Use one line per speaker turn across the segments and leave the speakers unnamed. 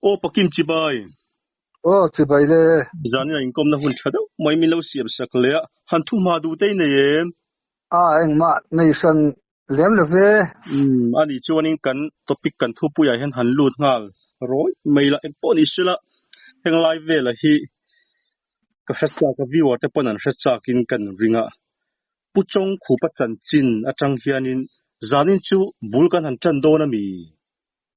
Aw Pakim chibai.
Aw chibai le.
Zanin a inkawmna hun tha deuh mai min lo siam sak leh a, han thu hma duh te i nei em?
A engmah nei hran lem lo ve.
Umm a nih chuanin kan topic kan thupuiah hian han lut nghal rawi mai la, engpawh ni sela heng lai vela hi ka hre chak a, viewer te pawn an hre chakin kan ring a, Pu Chawngkhupa chanchin atang hianin zanin chu bul kan han tan dawn a mi?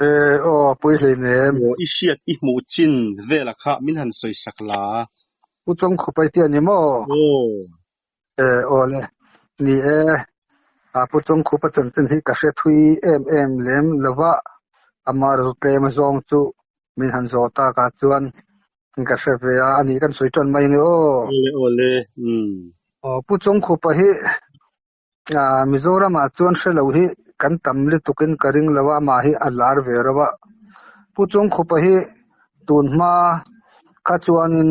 E aw, pui hleinem.
Aw, i hriat i hmuh chin vela kha min han sawi sak la.
Pu Chawngkhupa i tia ni maw?
Aw.
E aw le, ni e, a Pu Chawngkhupa chanchin hi ka hre thui em em lem lo va, amah ru tlem zawng chu min han zawh tak ah chuan Ka hre ve a, ani kan sawi tan mai ni aw.
Awle awle, umm.
Aw, Pu Chawngkhupa hi ah Mizoramah chuan hre lo hi kan tam lutukin ka ring lo a, amah hi a lar ve reuh a. Pu Chawngkhupa hi tun hma kha chuanin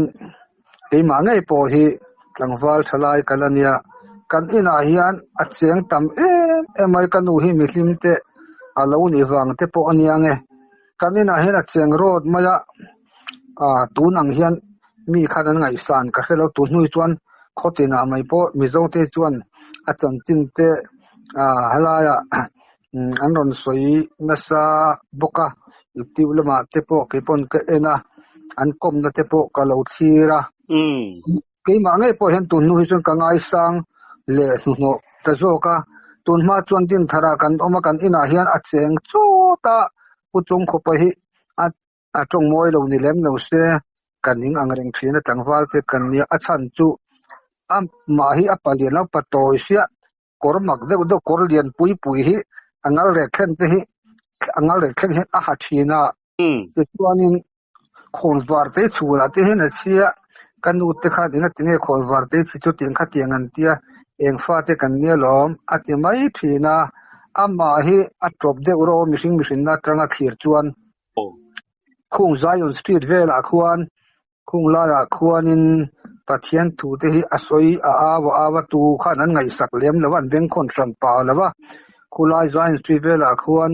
keimah ngei pawh hi tlangval thalai ka la nia. Kan inah hian a cheng tam em em mai, ka nu hi mihlim te a lo nih vang te pawh a nia nge. Kan inah hian a cheng rawt mai a. Ah tun ang hian mi khan an ngaihsan ka hre lo tun hnu hi chuan khaw tinah mai pawh Mizo te chuan a chanchin te ah helaiah an rawn sawi nasa bawk a youtube lamah te pawh kei pawn ka en a an kawmna te pawh ka lo thlir a keimah ngei pawh hian tun hnu hi chuan ka ngaisang leh hnuhnawh ta zawk a tun hma chuan Dinthar ah kan awm a kan inah hian a cheng chawt a Pu Chawngkhupa hi a A tawng mawi lo ni lem lo se, ka ning ang reng thin a tlangval te kan nia, a chhan chu a mah hi a palian lo pa tawi sia, kawr mak deuh deuh kawr lian pui pui hi a ngal rek thlen te hi a ngal rek thleng hian a ha thin a, tichuanin khawnvar te chhunah te hian a chhia, ka nu te khan engatinge khawnvar te chhi chu tiang kha tiang an tia, eng fate kan nia lawm a ti mai thin a, amah hi a tawp deuh rawh mihring mihrinna atanga thlir chuan. Khung Zion Street velah khuan khung laiah khuanin Pathian thu te hi a sawi a au a au a tu khan an ngaihsak lem lo a an bengkhawn hran pah lo a khulai Zion Street velah khuan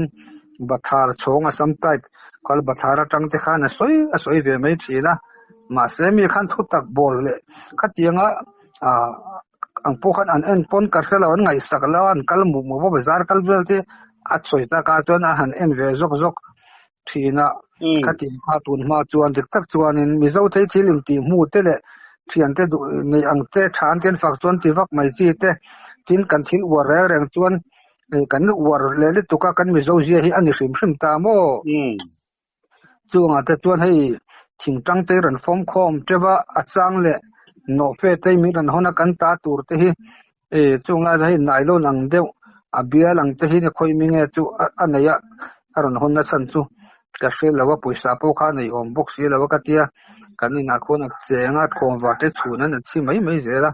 bathlar chhawng Assam type kal bathlar atang te khan a sawi a sawi ve mai thin a mahse mi khan thu tak bawl leh khatianga ah ang pawh khan an en pawn ka hre lo an ngaihsak lo a an kal mup mup a bazar kal vel te a sawi tak ah chuan a han en ve zawk zawk thin a khati kha tun hma chuan dik tak chuanin Mizo thei thil intih hmu te leh thian te duh neih ang te tha an tian fak chuan ti vak mai chi te tin kan thil uar reng reng chuan kan uar leh lutuk a kan Mizo zia hi a ni hrim hrim ta maw? Chungah te chuan hei thingtang te rawn fawm khawm teuh a, a chang leh nawhfe te min rawn hawn a kan ta tur te hi eh chung lai hei nylon ang deuh a bial ang te hi ni khawi mi nge chu a nei a a rawn hawn na chhan chu ka hre lo a pawisa pawh kha a nei awm bawk si lo a ka tia kan inah khuan a cheng a khawnvar te chhun an a chhi mai mai zel a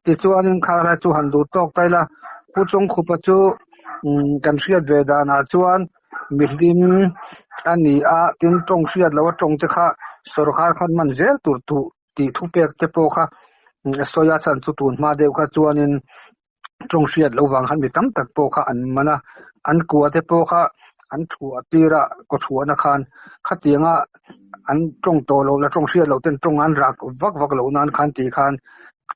tichuanin kha lai chu han duh tawk ta ila Pu Chawngkhupa chu umm kan hriat ve danah chuan. Mihlim a ni a, tin tawng hriat loh a tawng te kha sawrkar khan man zel tur tuh tih thupek te pawh kha a sawi a, chhan chu tun hma deuh kha chuanin tawng hriat loh vang khan mi tam tak pawh kha an man a, an kua te pawh kha an thuah tir a kaw thuahna khan khatianga an tawng tawh loh la tawng hriat loh ten tawng an rak vak vak loh nan khan tih khan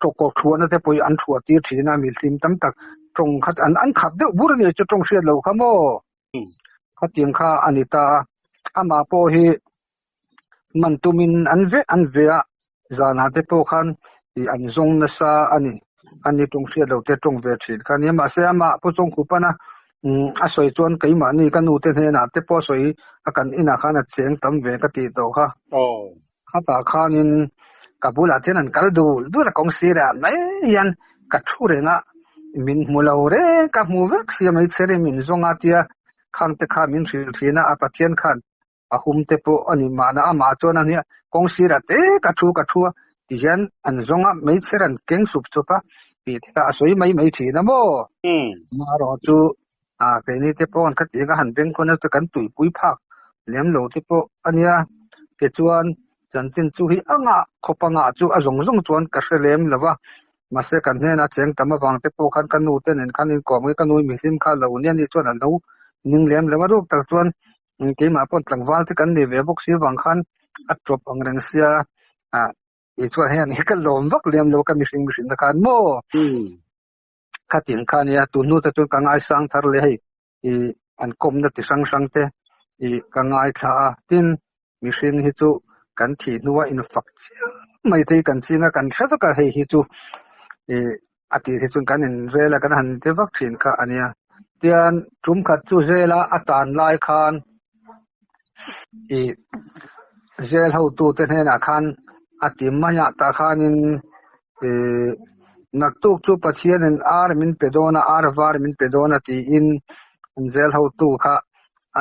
kaw thuahna te pawh hi an thuah tir thin a, mihlim tam tak tawng khat an an khap deuh bur a ni chu tawng hriat loh kha maw khatiang kha a ni ta a amah pawh hi man tumin an veh an veh a zanah te pawh khan ih an zawng nasa a ni a ni tawng hriat loh te tawng ve thin kha a nia mahse amah pawh chawngkhup pana umm a sawi chuan keimahni ka nu te hnenah te pawh a sawi a kan inah khan a cheng tam ve ka tih tawh kha. Khatah khanin ka bulah chuan an kal dul dul a kawng sirah mai hian ka thu reng a, min hmu lo reng ka hmu vek sia mai chheri min zawng a tia khang te kha min hrilh thin a, a Pathian khan a hum te pawh a ni mahna amah chuan a nia kawng sirah te ka thu ka thu a ti hian an zawng a hmeichher an keng sup sup a tih te kha a sawi mai mai thin a maw? Amaherawh chu ah keini te pawh an khatiang a han bengkhawn a chu kan tuipui phak lem lo te pawh a nia tichuan chanchin chu hi a ngah khawp a ngah chu a zawng zawng chuan ka hre lem lo va mahse kan hnenah cheng tam avang te pawh khan ka nu te nen khan inkawm nge ka nu mihlim kha lo nia ni chuan a lo ning lem lo a ruk tak chuan. Keimah pawh tlangval te kan ni ve bawk si vang khan a tawp ang reng sia ah kei chuan hei an hi ka lawm vak lem lo ka mihring mihring na khan maw khatin kha nia tun hnu te chuan ka ngaisang thar leh hei ih an kawmna ti hrang hrang te ih ka ngaithla a tin mihring hi chu kan thih hnua infak chiam mai te hi kan ching a kan hre vek a hei hi chu ih a tih hi chuan kan inrel a kan han ti vak thin kha a nia. Tian tum khat chu zela a tan lai khan ih zel hotute hnenah khan a ti mai a tah khanin ih naktuk chu Pathianin ar min pe dawn a ar var min pe dawn a tiin an zel hotu kha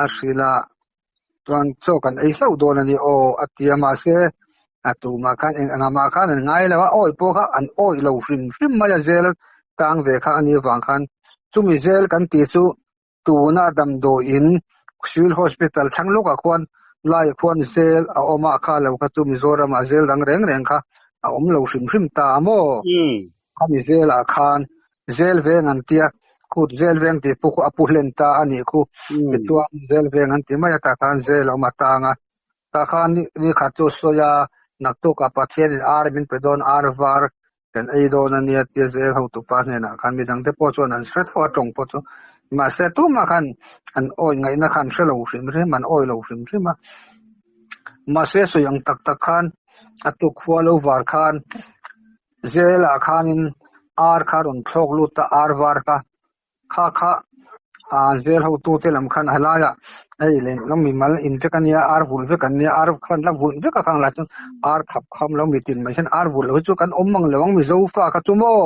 a hrilh a. Chuan chaw kan ei hlauh dawn a ni aw a ti a, mahse a tumah khan eng anga mah khan an ngai lo a, awi pawh kha an awi lo hrim hrim mai a, zel tang ve kha a nih avang khan chumi zel kan tih chu tuna damdawiin Civil Hospital thlang lawkah khuan laiah khuan zel a awm a, kha lo kha chu Mizoramah zel dang reng reng kha a awm lo hrim hrim ta a maw? Khami zelah khan zel veng an tia, khut zel veng tih pawh khu a pu hlen ta a nih khu. Tichuan zel veng an ti mai a, tah khan zel a awm a tang a. Tah khan ni khat chu sawi a, naktukah Pathianin ar min pe dawn, ar var kan ei dawn a nia tia zel hotupa hnenah khan midangte pawh chuan an hre tho a tawng pawh chu. Mahse tumah khan an awi ngaihna khan hre lo hrim hrim, an awi lo hrim hrim a. Mahse sawi ang tak tak khan a tuk khua lo var khan Zelah khanin ar kha rawn thlawk lut a, ar var kha kha kha ah zel hotute lam khan a laiah hei leh lo mimal in vek a nia, ar vulh vek an nia, ar khan la vulh vek a khang lai chuan ar khap kham lo mitin mai hian ar vulh lo hi chu kan awm mang lo ang Mizo fa kha chu maw?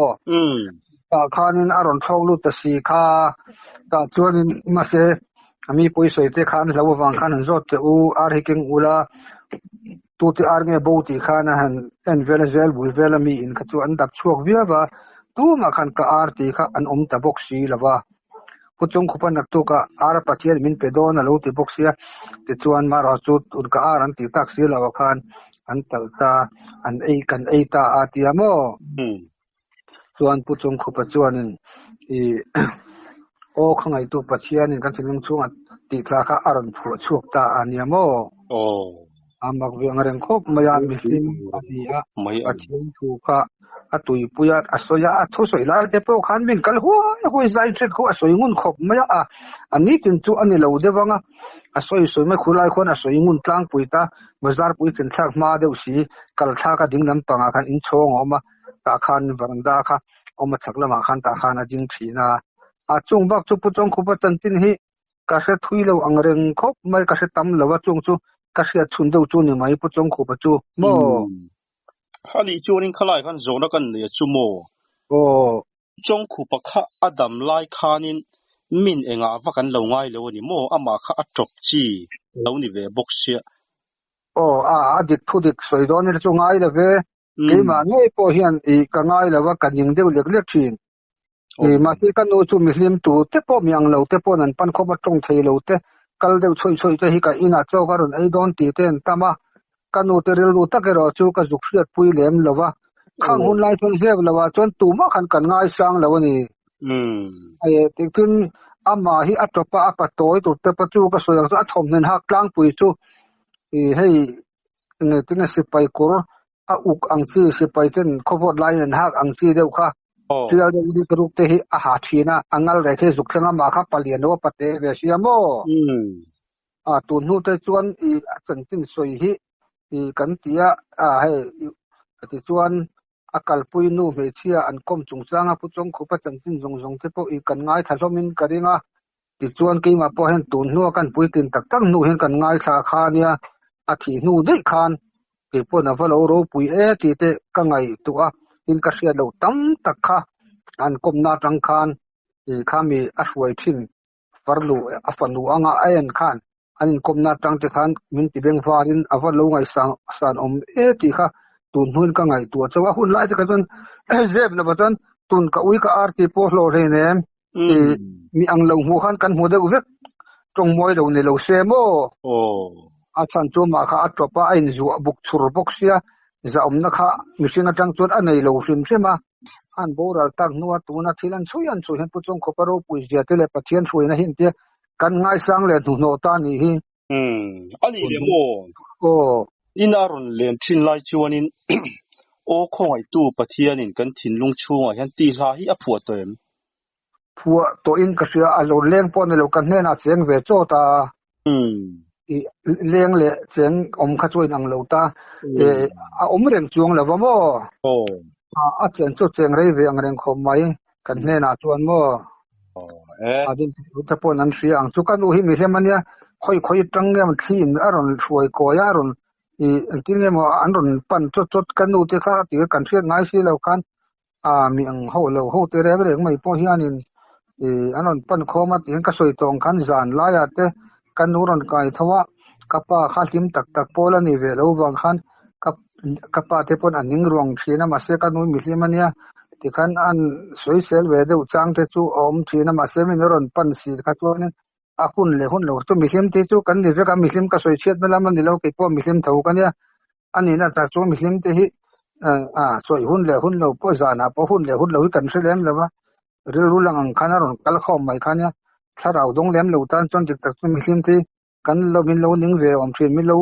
Tah khanin a rawn thlawk lut ta si kha, tah chuanin mahse a mi pawisawi te kha an hlo avang khan an zawt teh u, ar hi keng ula Tute ar nge bo tih khan a han en vel a zel bul vel a mi in kha chu an dap chhuak viau va, tumah khan ka ar tih kha an awm ta bawk si lo va. Pu Chungkhupa naktukah ar Pathian min pe dawn a lo ti bawk sia, tichuan marawh chu tun ka ar an tih tak si lo ah khan an talh ta, an ei kan ei ta a tia maw? Chuan Pu Chungkhupa chuanin i aw kha ngaihtu Pathianin kan thinlung chhungah tih thla kha a rawn phuah chhuak ta a nia maw? A mak ve ang reng khawp mai a, mihlim a ni a, Pathian thu kha a tuipui a, a sawi a, a thusawi lai te pawh khan min kal huai huai zai hret khu a sawi ngun khawp mai a, a nitin chu a ni lo deuh ang a, a sawi sawi mai khulai khuan a sawi ngun tlangpui ta, bazar pui thenthlak hma deuh si, kal thlak a ding lampangah khan inchhawng a awm a. tah khan varanda kha awm a chhak lamah khan tah khan a ding thin a a chung bak chu Pu Chawngkhupa chanchin hi ka hre thui lo ang reng khawp mai ka hre tam lo a chung chu ka hriat chhun deuh chu ni mai Pu Chawngkhupa chu maw.
A nih chuanin khalai khan zawhna kan nei a chu maw?
Aw.
Chawngkhupa kha a dam lai khanin min engah vak an lo ngai lo a ni maw? Amah kha a tawp chi a lo ni ve bawk sia.
Aw a a dik thu dik sawi dawn ila chu ngai lo ve. Keimah ngei pawh hian ih ka ngai lo a, ka ning deuh lek lek thin. Ih mahse ka nu chu mihlim tur te pawh mi ang lo te paw'n an pan khawp a, tawng thei lo te, kal deuh chhuih chhuih te hi ka inah chaw ka rawn ei dawn tih te an tam a. Ka nu te rilru tak erawh chu ka zuk hriatpui lem lo a. Khang hun lai chuan zep lo ah chuan tumah khan kan ngaisang lo a ni. Tin, amah hi a tawp a, a pa tawi tur te pawh chu ka sawi ang chu a thawmhnaw hak tlangpui chu ih hei Nge tinge sipai kawr a uk ang chi sipai ten khawvawt laiin an hak ang chi deuh kha tial deuh dik ruk te hi a ha thin a, a ngal reh khi zuk thleng a mah kha palian lo a pate ve sia maw? A tun hnu te chuan i a chanchin sawi hi i kan ti a, a hei tichuan a kalpui nu hmeichhia an kawm chungchanga Pu Chawngkhupa chanchin zawng zawng te pawh i kan ngaithla hlawmin ka ring a, tichuan keimah pawh hian tun hnua kan puitlin tak tak hnu hian kan ngaithla kha nia, a thih hnu daih khan kei pawhin a va lo ropui e tih te ka ngaihtuah a, tin ka hriat loh tam tak kha an kawmna atang khan i khami a hruai thin farnu a fanu anga a en khan an inkawmna atang te khan min ti beng varin a va lo ngaihsang san awm e tih kha tun hnuin ka ngaihtuah chauh a, hun lai te kha chuan zep lova chuan tun ka ui ka ar tih pawh hlawh hlei nem mi ang lo hmuh khan kan hmu deuh vek tawng mawi lo ni lo se maw a chhan chu mah kha a tawp a a inzuah buk chhur bawk sia zahawmna kha mihring atang chuan a nei lo hrim hrim a. An boral tak hnua tuna thil an chhui an chhui hian Pu Chawngkhupa ropui zia te leh Pathian hruaina hi engtia kan ngaisang leh hnuhnawh ta nih hi.
Umm, a nih leh maw?
Aw.
Ina a rawn len thin lai chuanin Aw khawngaihtu Pathianin kan thinlung chhungah hian tih hla hi a phuah tawh em?
Phuah tawhin ka hria, a rawn leng pawh a ni lo, ka hnenah cheng ve chawt a. I leng leh cheng awm kha chu a inang lo ta. A awm reng chuang lo va maw? A chen chu cheng rei ve ang reng khawp mai kan hnenah chuan maw? A din te pawhin an hria ang chu. Ka nu hi mihlem a nia, khawi khawi atang nge maw thli in a rawn hruai kawi a, a rawn i engtin nge maw an rawn pan chawt chawt ka nu te kha a tir kan hriat ngai si lo khan a mi ang ho lo ho te reng reng mai pawh hianin ih an rawn pan khawm a tiin ka sawi tawh ang khan zan laiah te ka nu rawn kai tho a ka pa kha hlim tak tak pawl a ni ve lo vang khan ka ka pa te pawn a ning ruang thin a mahse ka nu mihlim a nia tikhan an sawisel ve deuh chang te chu a awm thin a mahse min rawn pan si kha chuanin a hun leh hun lo chu mihlim te chu kan ni vek a mihlim ka sawi chhiatna lam a ni lo keipawh mihlim tho ka nia A nihna tak chu mihlim te hi a sawi hun leh hun lo pawh zanah pawh hun leh hun lo hi kan hre lem lo va, rilru lang ang khan a rawn kal khawm mai kha nia, thlarau dawng lem lo tan chuan dik tak chu mihlim te hi kan lo min lo ning ve awm thin, min lo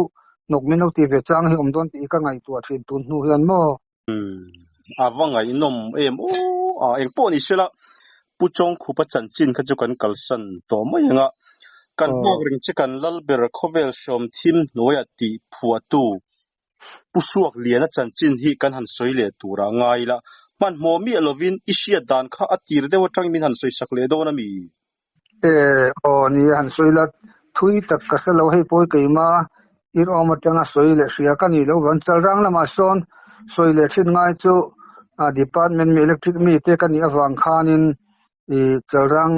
hnawk min lo ti ve chang hi awm dawn tih hi ka ngaihtuah thin tun hnu hian maw?
A va ngaihnawm em aw a, engpawh ni sela Pu Chawngkhupa chanchin kha chu kan kalsan tawh mai ang a, kan nghak reng che kan Lalber khawvel hrawm thim hnuaia tih phuahtu Pu Suakliana chanchin hi kan han sawi leh turah ngai ila, hmanhmawh miah lovin i hriat dan kha a tir deuh atangin min han sawisak leh dawn a mi?
E, aw ni a han sawi la, thui tak ka hre lo hei pawi keima ir awm atanga sawi leh hria ka nih loh vang chalrang lamah sawn sawi leh thin ngai chu department mi electric mi te ka nih avang khanin i chalrang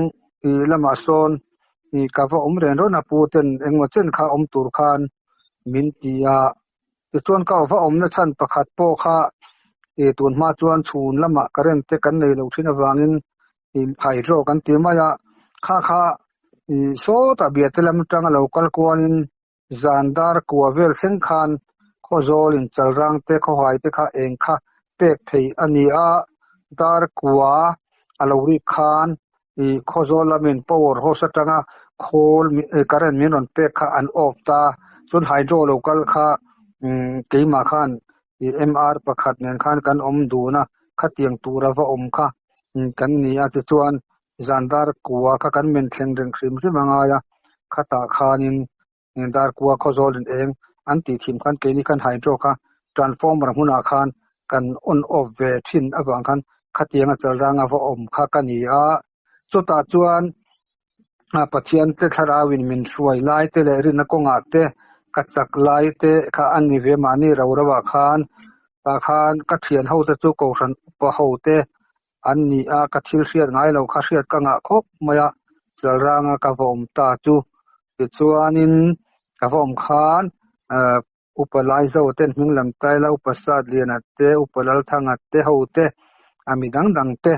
i lamah sawn i ka va awm ren rawn a pu ten engmaw chen kha awm tur khan min ti a, tichuan ka va awmna chhan pakhat pawh kha i tun hma chuan chhun lamah current te kan nei lo thin avangin Hydro kan ti mai a, kha kha ih sawtah biate lam atanga lo kal kualin zan dar kua vel thleng khan Khawzawl in chalrang te khawhai te kha eng kha pek theih a ni a, dar kua a lo rik khan ih Khawzawl lamin power house atanga khawl current min rawn pek kha an off ta, chuan hydro lo kal kha keimah khan ih MR pakhat nen khan kan awm dun a, khatiang tura va awm kha kan ni a, tichuan zan dar kua kha kan men thleng reng hrim hrim a ngai a, khatah khanin dar kua khawzawlin eng an tih thim khan keini khan hydro kha transformer hmunah khan kan on off ve thin avang khan khatianga chalranga va awm kha ka ni a, chutah chuan Pathian te thlarauin min hruai lai te leh rinna kawngah te ka chak lai te kha a ni ve mahni ro ro ah khan tah khan ka thian ho te chu kohhran upa ho te an ni a, ka thil hriat ngai lo kha hriat ka ngah khawp mai a, Chalranga ka va awm ta chu tichuanin ka va awm khan Upa Laizo ten hming lam taila Upa Satliana te, Upa Lalthanga te ho te, a mi dang dang te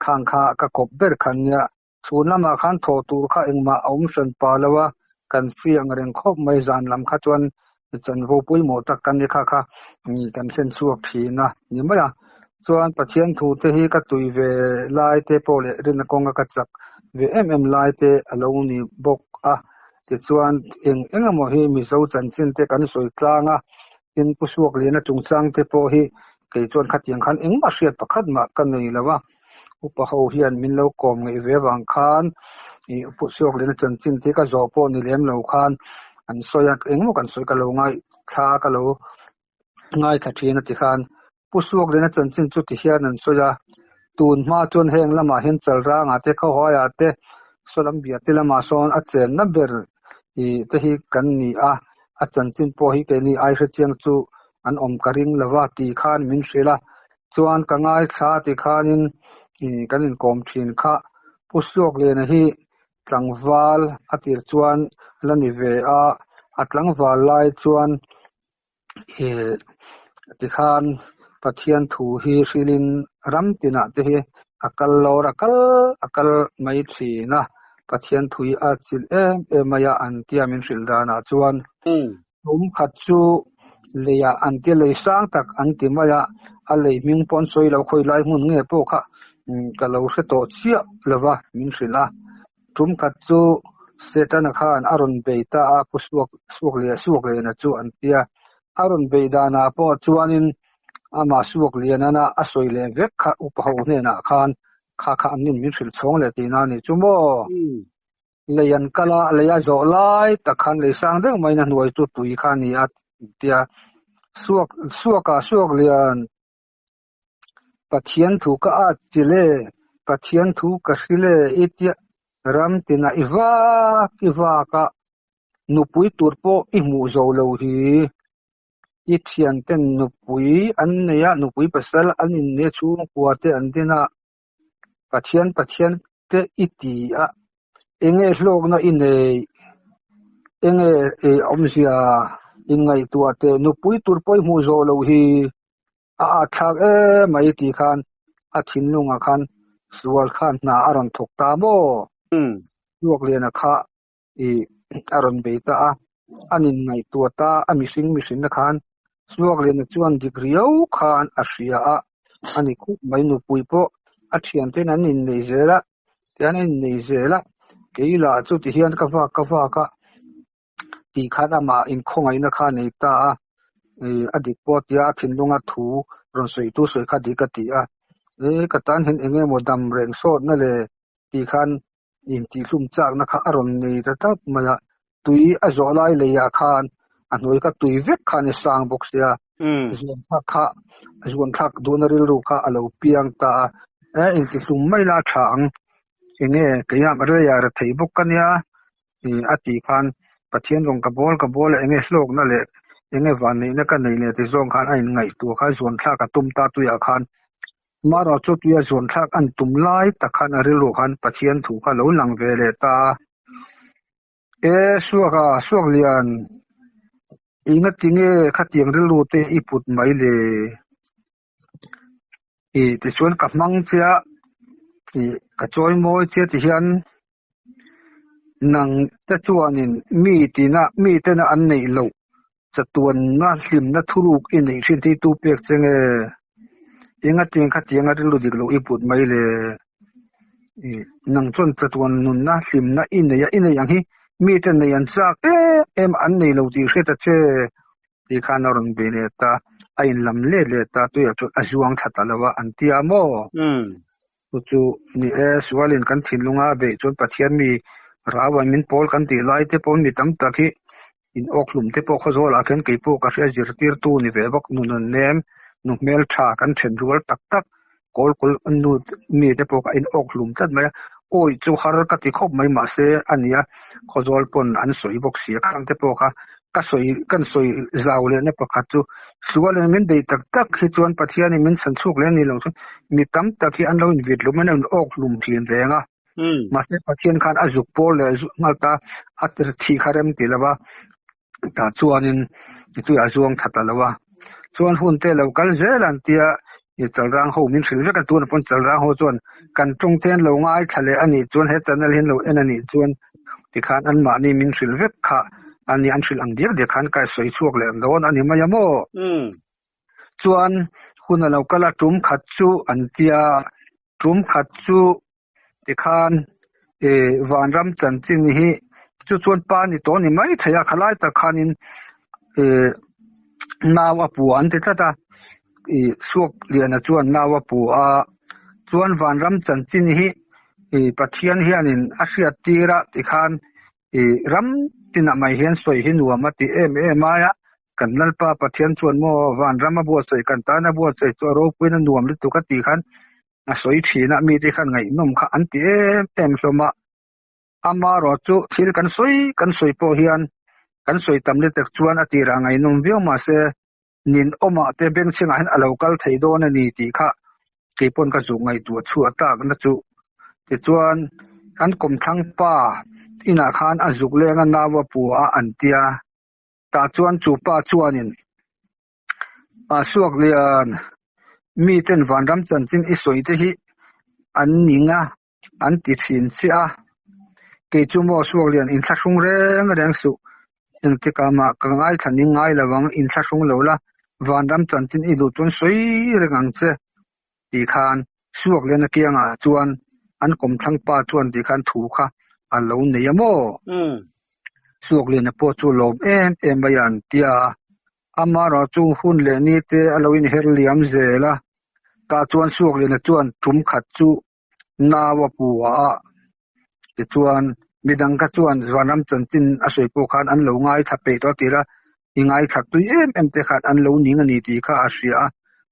khang kha ka kawp ber khan nia. Chhun lamah khan thawh tur kha engmah a awm hran pa lo a, kan free ang reng khawp mai zan lam kha chuan chanvo pawimawh tak kan ni kha kha kan thlen chhuak thin a ni mai a. Chuan Pathian thu te hi ka tui ve lai te pawh leh rinna kawnga ka chak ve em em lai te a lo ni bawk a. Tichuan, eng eng emaw hi Mizo chanchin te kan sawi tlang a, tin Pu Suakliana chungchang te pawh hi kei chuan khatiang khan engmah hriat pakhat mah ka nei lo a, upa ho hian min lo kawm ngeih ve avang khan ih Pu Suakliana chanchin te ka zawh pawh ni lem lo khan an sawi a, engmaw kan sawi ka lo ngaithla ka lo ngaithla thin a ti khan Pu Suakliana chanchin chu ti hian an sawi a, tun hma chuan heng lamah hian Chalrangah te Khawhaiah te Sawlambia te lamah sawn a chenna ber ih te hi kan ni a, a chanchin pawh hi keini ai hrechiang chu an awm ka ring lo va ti khan min hrilh a, chuan ka ngaithla ti khanin ih kan inkawm thin kha Pu Suakliana hi tlangval a tir chuan la ni ve a, a tlangval lai chuan Ih tikhan Pathian thu hi hrilhin ram tinah te hi a kal lawr a kal a kal mai thin a, Pathian thu hi a chilh em em mai a an tia min hrilh danah chuan tum khat chu leiah an tia lei sang tak an ti mai a, a lei hming pawh an sawi lo khawi lai hmun nge pawh kha ka lo hre tawh chiah lo va min hrilh a, tum khat chu. Setana khan a rawn bei ta a, Pu Suak Suak leh Suak Liana chu an tia. A rawn bei danah pawh chuanin amah Suak Lianana a sawi leh vek kha upa ho hnenah khan kha kha an nin min hrilh chhawng leh tihna a nih chu maw? Lei an kal a, lei a zawh lai tak khan lei sang deuh maiin a hnuai chu tui kha a ni a tia. Suak Suaka Suak Lian Pathian thu ka at chilh e, Pathian thu ka hrilh e i tia ram tinah i vak i vak a, nupui tur pawh i hmuh zo lo hi. I thianten nupui an nei a, nupui pasal an inne chhungkua te an din a, Pathian Pathian te i ti a, enge hlawkna i nei, enge awmzia inngaihtuah teh nupui tur pawh i hmuh zawh loh hi a at thlak em mai tih khan a thinlungah khan sual khan hna a rawn thawk ta maw? Hluakliana kha i a rawn bei ta a, an inngaihtuah ta a mihring mihrinna khan Suakliana chuan dik riau khan a hria a, a ni khup mai nupui pawh a thianten an innei zel a, tihian an innei zel a, kei lah chu tihian ka vak ka vak a tih khan amah inkhawngaihna kha a nei ta a, ih a dik pawh tia a thinlunga thu rawn sawitu sawi kha dik a ti a, e ka tan hian eng emaw dam reng sawtna le tih khan Intihhlum chakna kha a rawn nei ta tlat mai a, tui a zawh lai leiah khan a hnuai kha tui vek khan i sang bawk sia, zuan thlak kha zuan thlak duhna rilru kha a lo piang ta a, e intihlum mai la a tha ang, enge keia reiah ra thei bawk ka nia a tih khan Pathian rawn ka bawl ka bawl a enge hlawkna leh enge vanneihna ka neih leh ti zawng khan a inngaihtuah kha zuan thlak a tum ta tuiah khan Marawh chu tuia zuan thlak an tum lai tak khan a rilru khan Pathian thu kha lo lang ve leh ta a. E Suaka, Suaklian, eng a tinge khatiang rilru te i put mai le? I tichuan ka hmang che a, i ka chawi mawi che ti hian nang te chuanin mi tina mi tena an neih loh Chatuanna hlimna thuruk i neih hrin thei tu pek che nge? Engatiang khatianga rilru dik loh i put mai le? Nang chuan chatuan nunna hlimna i nei a, i nei ang hi mite nei an chak em em an nei lo tih hriat a che tih khan a rawn bei leh ta, a inlam let leh ta, tuiah chuan a zuang thla ta lo a, an ti a maw? Chu chu ni e, sualin kan thinlunga a beih chuan Pathian mi rauan min pawl kan tih lai te pawh mi tam tak hi in awk hlum te pawh khawzawlah khian kei pawh ka hria zirtirtu ni ve bawk nun an nem, nu hmeltha kan then rual tak tak kawl kawl nu mi te pawh kha in awk hlum tlat mai a, awi chu har ka ti khawp mai mahse a nia khawzawl pawn an sawi bawk si a khang te pawh kha Ka sawi kan sawi zau lehna pakhat chu sualin min bei tak tak hi chuan Pathianin min chhan chhuak leh a nih loh chuan mi tam tak hi an lo invit hlum an lo in awk hlum thin reng a. Mahse Pathian khan a zuk pawl leh nghal ta a thih kha rem ti lo va, tah chuanin tuiah a zuang tha ta lo a. Chuan hun te lo kal zel an tia i chalrang ho min hrilh vek a, tunah pawn chalrang ho chuan kan tawng te an lo ngaithla leh a nih chuan he channel hi an lo en a nih chuan tikhan anmahni min hrilh vek kha a ni, an hrilh ang diak diak khan ka sawi chhuak leh dawn a ni mai a maw? Chuan hun a lo kal a, tum khat chu an tia, tum khat chu tikhan i vanram chanchin hi chu chuan pa ni tawh a ni mai thei a, khalai tak khanin i nau a pu an ti tlat a, i Suakliana chuan nau a pu a, chuan vanram chanchin hi i Pathian hianin a hriat tir a tikhan i ram tinah mai hian sawi hi nuam a ti em em ai a, kan Lalpa Pathian chuan maw vanram a buatsaih kan tan a buatsaih chu a ropuiin a nuam lutuk a tih khan a sawi thin a, mite khan ngaihnawm kha an ti em em hlawm a, amarawh chu thil kan sawi kan sawi pawh hian kan sawi tam lutuk chuan a tirah ngaihnawm viau mahse ninawmah te bengchhengah hian a lo kal thei dawn a ni tih kha keipawn ka zuk ngaihtuah chhuah tak na chu. Tichuan an kawmthlang pa inah khan a zuk leng a nau a pu a an tia, tah chuan chu pa chuanin A Suaklian, miten vanram chanchin i sawi te hi an ning a, an ti thin che a. Kei chu maw Suaklian inthlahrung reng reng suh, engtikah mah ka ngaithla ning ngai lo ang, inthlahrung lo la, vanram chanchin i duh chuan sawi reng ang che tih khan Suaklian a kiangah chuan an kawmthlang pa chuan tih khan thu kha a lo nei a maw? Suakliana pawh chu lawm em em mai a an ti a, amaherawh chu hun leh ni te a lo inher liam zel a, tah chuan Suakliana chuan tum khat chu nau a pu a, tichuan midang kha chuan Vanram chanchin a sawi pawh khan an lo ngaithla peih tawh a tir a, i ngaithla tui em em te khan an lo ning a ni tih kha a hria a,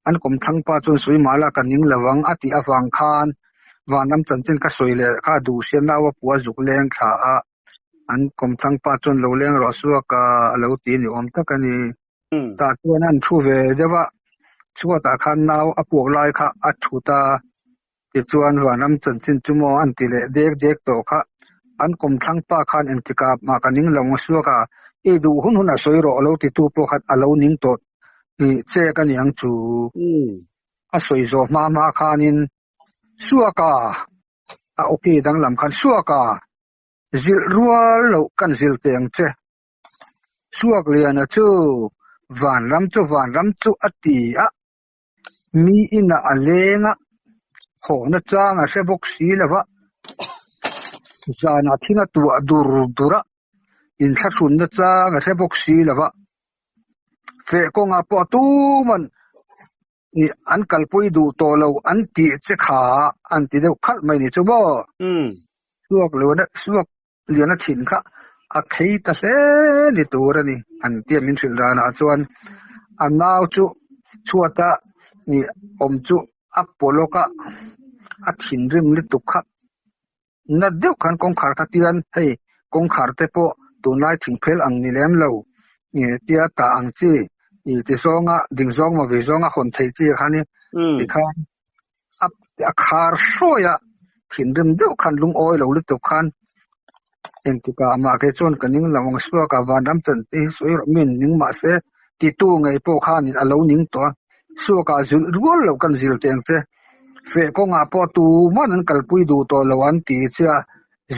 an kawmthlang pa chuan sawi mah la ka ning lo ang a tih avang khan Vanram chanchin ka sawi leh kha a duh sia nau a pu a zuk leng thla a, an kawmthlang pa chuan lo leng rawh suak a a lo ti ni awm tak a ni. Tah chuan an thu ve deuh a, chhuatah khan nau a puak lai kha a thut a, tichuan Vanram chanchin chu maw an ti leh dek dek tawh kha, an kawmthlang pa khan engtikah mah ka ning lo ang suak a, i duh hun hun a sawi rawh lo titu pawh khan a lo ning tawh chek a ni ang chu. A sawi zawh hma hma khanin suak a, a awki danglam khan suak a, zilh rual loh kan zilh teh ang che. Suakliana chu Vanram chu Vanram chu a ti a, mi inah a leng a, hawhna chang a hre bawk si lo va, zanah thing a tuah dur dur a, inthlahrunna chang a hre bawk si lo va, feh kawngah pawh tuman Ni an kalpui duh tawh lo an tih che kha an ti deuh khalh mai ni chu maw? Suak liana suak liana thin kha a khei ta hle ni tur a ni an tia min hrilh danah chuan a nau chu chhuata ni awm chu a paw lawk a, a thinrim lutuk kha na deuh khan kawngkhar kha tian hei kawngkhar te pawh tunlai thingphel ang ni lem lo tia tah ang chi ih ti zawnga ding zawng maw vei zawnga hawn theih chi kha ni tikhan a a khar hruai a thinrim deuh khan lungawi lo lutuk khan engtikah amah ke chuan ka ning lo ang suak a vanram chan te hi sawi rawh min ning mahse titu ngei pawh khanin a lo ning tawh a suakah zilh rual loh kan zil teng che. Feh kawngah pawh tuman an kalpui duh tawh lo an ti che a,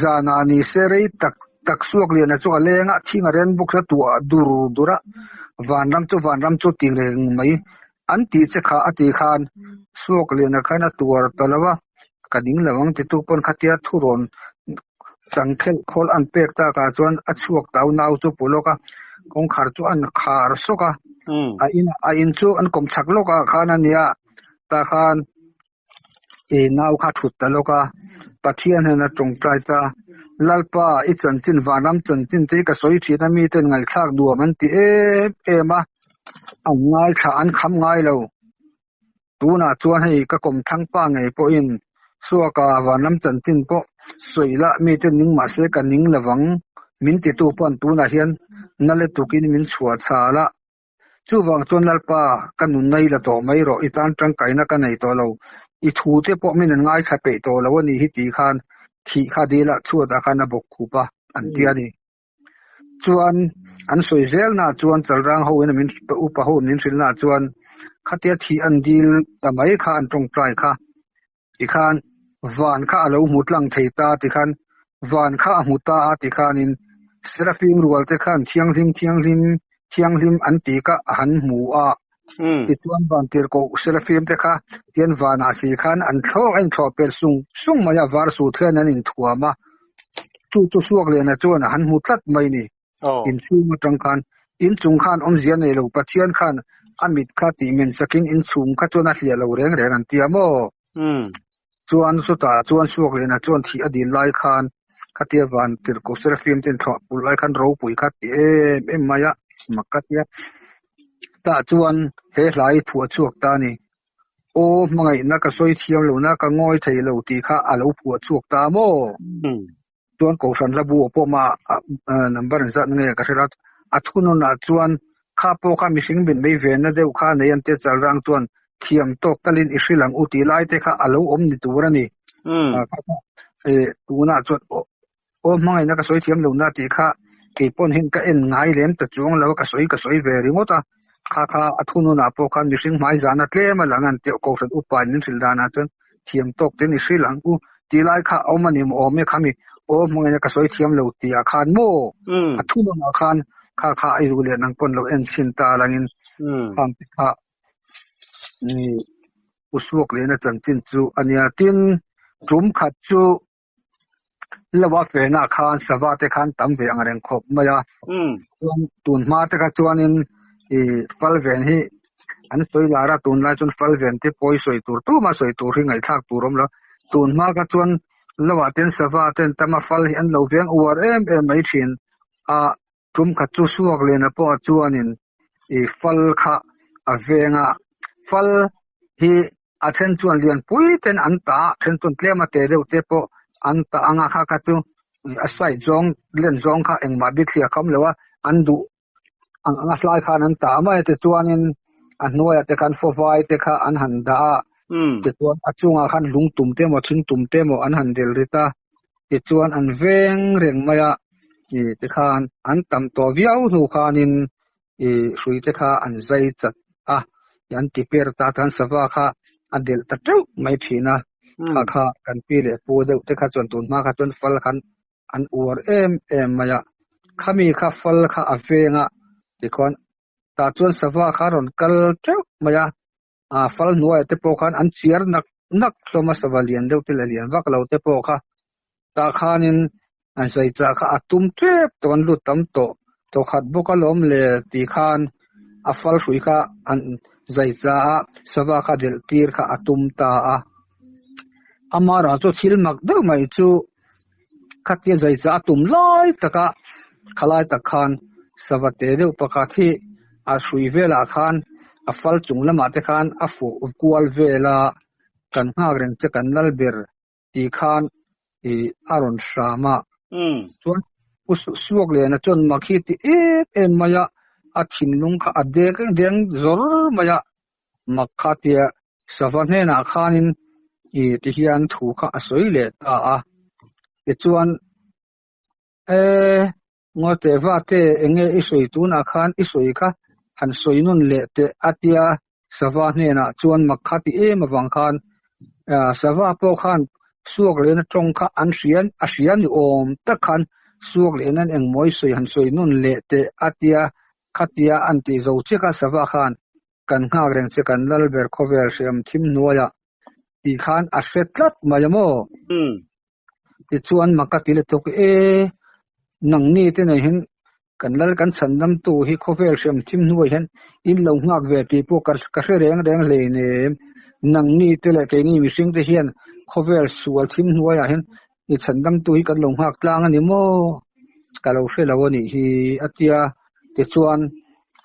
zanah ni se rei tak tak Suakliana chu a leng a, thing a ren bawk se tuah dur dur a, vanram chu vanram chu ti reng mai an tih che kha a ti khan Suakliana khan a tuar ta lo a, ka ding lo ang titu pawn khatia thurawn changkhelh khawl an pek takah chuan a chhuak tau nau chu pu lawk a, kawngkhar chu an khar sawk a, a in a in chu an kawm chhak lawkah khan a nia. Tah khan i nau kha thut ta lawk a, Pathian hian a tawngtai ta, Lalpa, i chanchin vanram chanchin te hi ka sawi thin a, miten ngaihthlak nuam an ti em em a, an ngaithla an kham ngai lo. Tunah chuan hei ka kawmthlang pa ngei pawhin Suaka vanram chanchin pawh sawi la, miten ning mah se ka ning lovang min titu pawh an tunah hian na letukin min chhuah chhal a. Chuvang chuan Lalpa, ka nunna i la tawh mai rawh, i tan tangkaina ka nei tawh lo, i thu te pawh min an ngaithla peih tawh lo a nih hi tih khan thih kha dil ah chhuatah khan a bawk khup a, an ti a ni. Chuan an sawi zelnaah chuan Chalrang ho in min upa ho min hrilhnaah chuan khatia thih an dil ta mai kha an tawngtai kha tikhan van kha a lo hmu tlang thei ta tikhan van kha a hmu ta a tikhanin Serafim rual te khan thianghlim thianghlim thianghlim an tih kha a han hmu a tichuan van tirhkoh Serafim te kha tian vanah si khan an thlawk a inthlawh pel sung sung mai a var sut hian an inthuam a chu chu Suakliana chuan a han hmu tlat mai ni. Inchhung atang khan inchung khan awmzia nei lo Pathian khan a mit kha tih men sakin inchhung kha chuan a hliah lo reng reng an ti a maw? Chuan chutah chuan Suakliana chuan thih a dil lai khan khatia van tirhkoh Seraphim ten thlawh pulh lai khan ropui kha ti em em mai a mak ka tia. Tah chuan he hla hi phuah chhuak ta a ni. Aw hmangaihna ka sawi thiam lohna ka ngawi thei lo tih kha a lo phuah chhuak ta maw? Chuan Kohhran hla bu pawh mah number an zat nge ka hre lo a thununah chuan kha pawh kha mihring mit mai venna deuh kha nei an tia chalrang chuan thiam tawk talin i hrilh ang u tih lai te kha a lo awm ni tur a ni. Tunah chuan aw hmangaihna ka sawi thiam lohna tih kha kei pawn hian ka en ngai lem ta chuang lo a ka sawi ka sawi ve ringawt a kha kha a thununah pawh khan mihring hmai zahna tlem a lang an tia Kohhran upa in min hrilh danah chuan thiam tawk ten i hrilh ang u tih lai kha a awm a ni maw awm e khami aw hmangin ka sawi thiam lo tih ah khan maw a thu lamah khan kha kha a izu leh nang pawn lo en chhin ta langin khang te kha ni usuak lehna chanchin chu a nia tin tum khat chu. Lo a fehna khan sava te khan tam ve ang reng khawp mai a. Chuan tun hma te kha chuanin i fal ven hi an sawi lar a, tunlai chuan fal ven te pawi sawi tur tuma sawi tur hi ngaihthlak tur awm lo. Tun hma kha chuan lo ah ten sava ten tam a fal hi an lo veng uar em em mai thin a. Tum khat chu suak lena pawh chuanin i fal kha a veng a, fal hi a then chuan lianpui ten an ta a, then chuan tlem a te deuh te pawh an ta ang a, kha kha chu a side zawng len zawng kha engmah bithliah kha awm lo a, an duh ang anga hlai khan an ta mai a, tichuanin a hnuaiah te khan fawvai te kha an han dah a, tichuan a chungah khan lung tum te emaw thing tum te emaw an han del rit a, tichuan an veng reng mai a, tikhan an tam tawh viau hnu khanin ih hrui te kha an zai chat a, an ti per ta chuan sava kha a delh ta teuh mai thin a, kha kha kan pi leh pu deuh te kha chuan tun hma kha chuan fal khan an uar em em mai a, khami kha fal kha a veng a tikhuan tah chuan sava kha a rawn kal teuh mai a, a fal hnuaiah te pawh khan an chiar nak nak hlawm a, sava lian deuh te leh lian vak lo te pawh kha tah khanin an zai chah kha a tum tep tawh an lut tam tawh tawh khat bawk alawm le tih khan a fal hrui kha an zai chah a, sava kha delh tir kha a tum ta a. Amaherawhchu chu thil mak deuh mai chu khatia zai chah a tum lai taka khalai tak khan sava te deuh pakhat hi a hrui velah khan a fal chung lamah te khan a fuh kual vel a, kan nghak reng che kan lal ber tih khan ih a rawn hram a. Chuan Pu Suakliana chuan mak hi ti em em mai a, a thinlung kha a dek deng zawr mai a, mak kha tia sava hnenah khanin ih ti hian thu kha a sawi leh ta a. Tichuan e Ngawte vate enge i sawi tunah khan i sawi kha han sawi nun leh teh a tia Sava hnenah chuan mak kha ti em avang khan Sava pawh khan suak lehna tawng kha an hria a hria ni awm tak khan suak lehna engmawi sawi han sawi nun leh teh a tia khatia an tih zo chiah kha Sava khan kan nghak reng che kan lal ber khawvel hriam thim hnuaiah tih khan a hre tlat mai a maw? Tichuan mak ka ti lutuk e, nangni te nei hian kan lal kan chhandamtu hi khawvel hriam thim hnuai hian in lo nghak ve tih pawh ka hre reng reng hleinem. Nangni te leh keini mihring te hian khawvel sual thim hnuaiah hian i chhandamtu hi kan lo nghak tlang a ni maw? Ka lo hre lo a nih hi a tia. Tichuan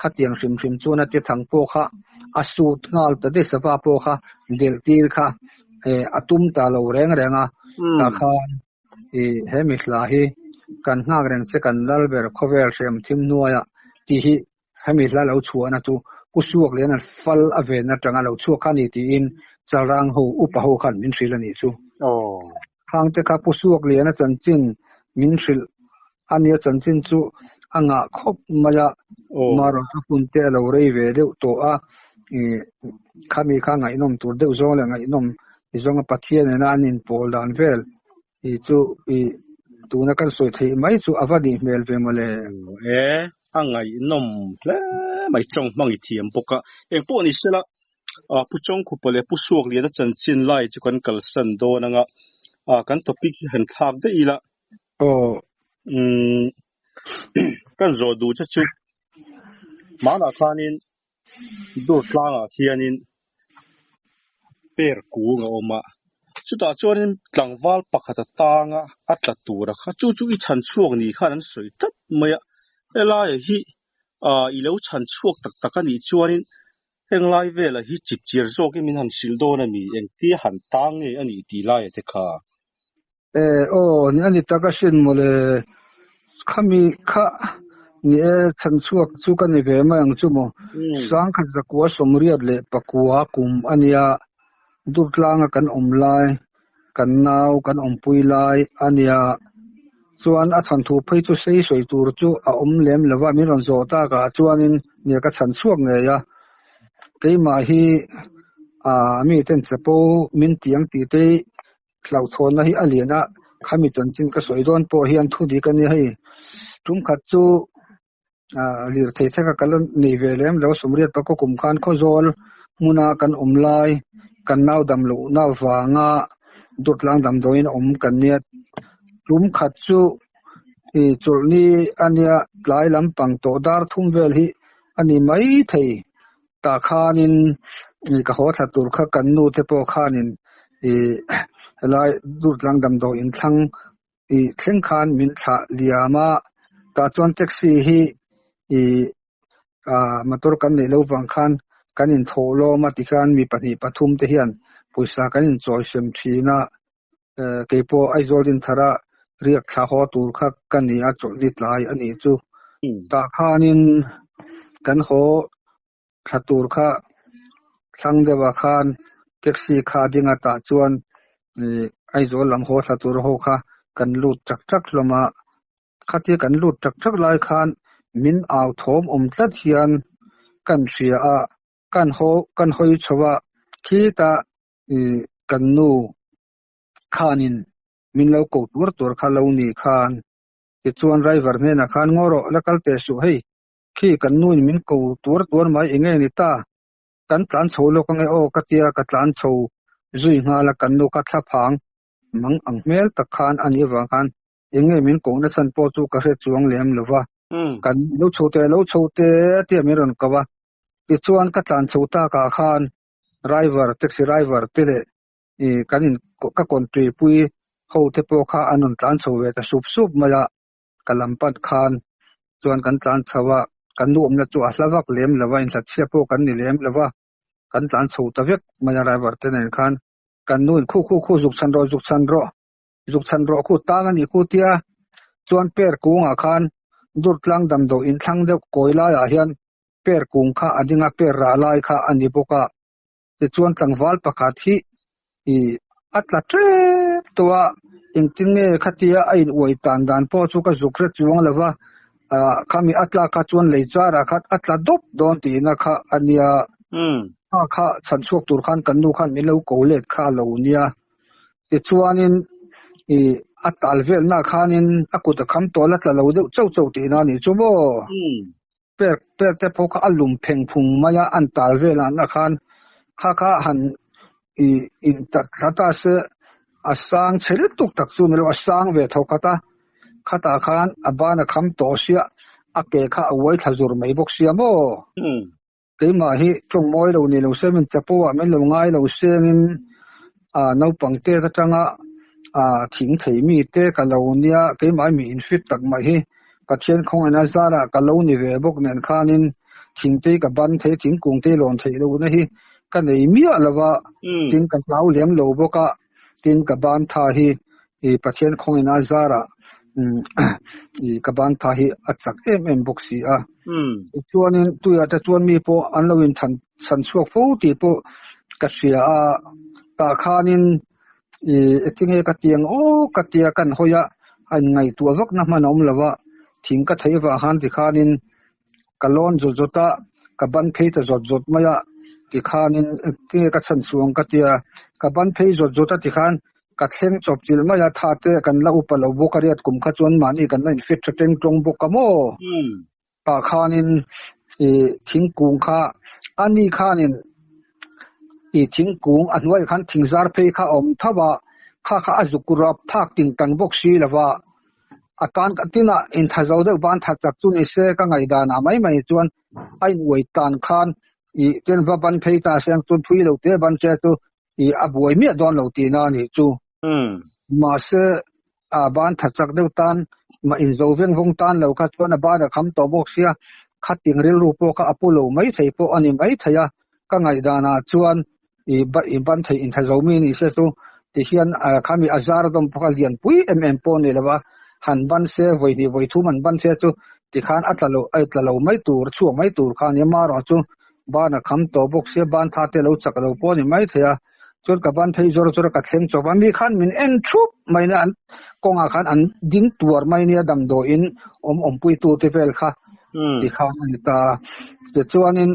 khatiang hrim hrim chuan a ti thang pawh kha a sut nghal ta daih sava pawh kha delh tir kha a tum ta lo reng reng a, tah khan ih he mithla hi kan nghak reng che kan lal ber khawvel hrem thim hnuaiah tih hi hemi hla lo chhuahna chu Pu Suak lian an fal a ven atanga lo chhuak kha a ni tiin Chalrang ho upa ho khan min hrilh a nih chu. Khangte kha Pu Suak liana chanchin min hrilh a nia chanchin chu a ngah khawp mai a, Marawta hun te a lo rei ve deuh tawh a, ih khami kha ngaihnawm tur deuh zawng leh ngaihnawm ti zawnga Pathian nena an inpawl dan vel ih chu ih tuna kan sawi theih mai chu a va nih hmel ve mawle.
E, a ngaihnawm hle mai tawng hmang i thiam bawk a, engpawh ni sela Pu Chawngkhupa leh Pu Suakliana chanchin lai chu kan kalsan dawn anga kan topic hi han thlak daih ila.
Aw.
Umm kan zawh duh che chu hmanah khanin dur tlangah khianin per kung a awm a, chutah chuanin tlangval pakhat a tanga a tla tura kha chu chu i chhan chhuak ni khan an sawi tlat mai a, helaiah hi ah i lo chhan chhuak tak tak a nih chuanin heng lai velah hi chipchiar zawkin min han hrilh dawn a ni, engtia han tang nge a nih tih laiah te kha.
E aw, ni a ni tak asin mawle, khami kha ni e chhan chhuak chu ka ni ve mai ang chu maw. Sangkhat zakua sawmriat leh pakua kum a nia, Durtlanga kan awm lai, kan nau kan awmpui lai a nia. Chuan a chhan thu phei chu sei sawi tur chu a awm lem lo va, min rawn zawh takah chuanin nia ka chhan chhuak ngei a. Keimah hi ah mi ten chapo min tiang tih te Hlauhthawnna hi a lian a, khami chanchin ka sawi dawn pawh hian thu dik a nia hei. Tum khat chu lirthei theka ka la nei ve lem lo, Sawmriat Pakua kum khan Khawzawl hmuna kan awm lai, kan nau dam lohna vanga Durtlang damdawiin a awm kan nia. Tum khat chu i chawlhni ania tlai lampang tawh dar thum vel hi a ni mai thei. Tah khanin ka haw thla tur kha kan nu te pawh khanin i helai Durtlang damdawi inthlang i thleng khan min thlah liam a. Tah chuan taxi hi i motor kan neih loh vang khan kan inthawh lawm a tikhian mi pahnih pathum te hian pawisa kan inchawi sem thin a. Keipawh Aizawl Dinthara riak thla haw tur kha ka ni a, chawlhni tlai a nih chu. Tah khanin kan haw thla tur kha thlang deuhah khan taxi kha a ding a, tah chuan Aizawl lam haw thla tur ho kha kan lut chak chak hlawm a. Khatia kan lut chak chak lai khan min au thawm awm tlat hian kan hria a, kan haw kan hawi chho a, khitah kan nu khanin min lo ko tur tur kha lo ni khan tichuan driver hnenah khan ngaw rawh la kal teh suh hei khi kan nu in min ko tur tur mai enge ni ta kan tlan chho lawk ange aw ka tia ka tlan chho zui nghal a kan nu kha thla phang mang ang hmel tak khan a nih avang khan enge min koh na chhan pawh chu ka hre chuang lem lo va kan lo chho teh lo chho teh tia min rawn ko a tichuan ka tlan chho takah khan driver taxi driver te leh ih kan in ka kawntui pui ho te pawh kha an rawn tlan chho ve ta sup sup mai a, ka lam pan khan chuan kan tlan chho a, kan nu awmna chu a hla vak lem lo a, inhlat chhia pawh kan ni lem lo a, kan tlan chho ta vek mai a driver te nen khan kan nu in khu khu khu zuk chhan rawh zuk chhan rawh zuk chhan rawh khu tang a nih khu tia chuan per kungah khan Durtlang damdawi inthlang deuh kawi laiah hian per kung kha a ding a, per rah lai kha a ni bawk a. Tichuan tlangval pakhat hi ih a tla tep tawh a, engtin nge khatia a in uai tan dan pawh chu ka zuk hre chuang lo va, ah khami a tlak kha chuan lei charah khan a tla dawp dawn tihna kha a nia. Kha kha chhan chhuak tur khan kan nu khan min lo ko let kha a lo nia. Tichuanin ih a tal velna khanin a kut a kham tawh la tla lo deuh chauh chauh tihna a nih chu maw? Per per te pawh kha a lum pheng phung mai a, an tal velah na khan kha kha han ih in tat thla ta se a sang chhe lutuk tak chu ni lo a sang ve tho khat a, khatah khan a ban a kham tawh sia a ke kha a uai thla zur mai bawk sia maw? Keimah hi tawng mawi lo ni lo se min chapo ah min lo ngai lo sengin ah naupang te atanga ah thing thei mi te ka lo nia keimah hi mi infit tak mai hi Pathian khawngaihna zarah ka lo ni ve bawk nen khanin thing te ka ban thei thingkung te lawn theih lohna hi ka nei miah lo va tin ka hlau lem lo bawk a tin ka ban tha hi ih Pathian khawngaihna zarah ih ka ban tha hi a chak em em bawk si a tichuanin tuiah te chuan mi pawh an lo inthan chhan chhuak fo tih pawh ka hria a tah khanin ih engtinge ka ti ang aw ka tia kan hawi a a inngaihtuah vak na hman a awm lo a thing ka thei vah khan tikhanin ka lawn zawt zawt a ka ban phei ta zawt zawt mai a tikhanin engtinge ka chhan chhuang ka tia ka ban phei zawt zawt a tikhan ka thleng chawp chilh mai a tha te kan la upa lo bawk a riat kum kha chuan mahni kan la infit tha teng tawng bawk a maw tah khanin ih thingkung kha ani khanin ih thingkung a hnuaiah khan thing zar phei kha a awm tho a kha kha a zuk rap phak ting tang bawk si lo va a tan ka tinah intha zo deuh ban that tak chu ni se ka ngaihdanah mai mai chuan a inuai tan khan ih ten va ban phei ta se ang chuan phui lo te ban che chu ih a buai miah dawn lo tihna a nih chu. Mahse a ban tha chak deuh tan mah inzo veng vawng tan lo kha chuan a ban a kham tawh bawk sia khating rilru pawh kha a pu lo mai thei pawh a ni mai thei a, ka ngaihdanah chuan ih ih ban theih intha zo mi ni se chu tihian khami a zar dawm pawh kha lianpui em em pawh a ni lo va, han ban se vawi hnih vawi thum han ban se chu tikhan a tla lo a tla lo mai tur chhuak mai tur kha a ni a, marawh chu Ban a kham tawh bawk sia, ban tha te lo chak lo pawh a ni mai thei a. Chuan ka ban phei zawr zawr a ka thleng chawp a, mi khan min en thup mai nia, an kawngah khan an ding tuar mai nia damdawiin awm awmpuitu te vel kha ti khan a ni ta. Tichuanin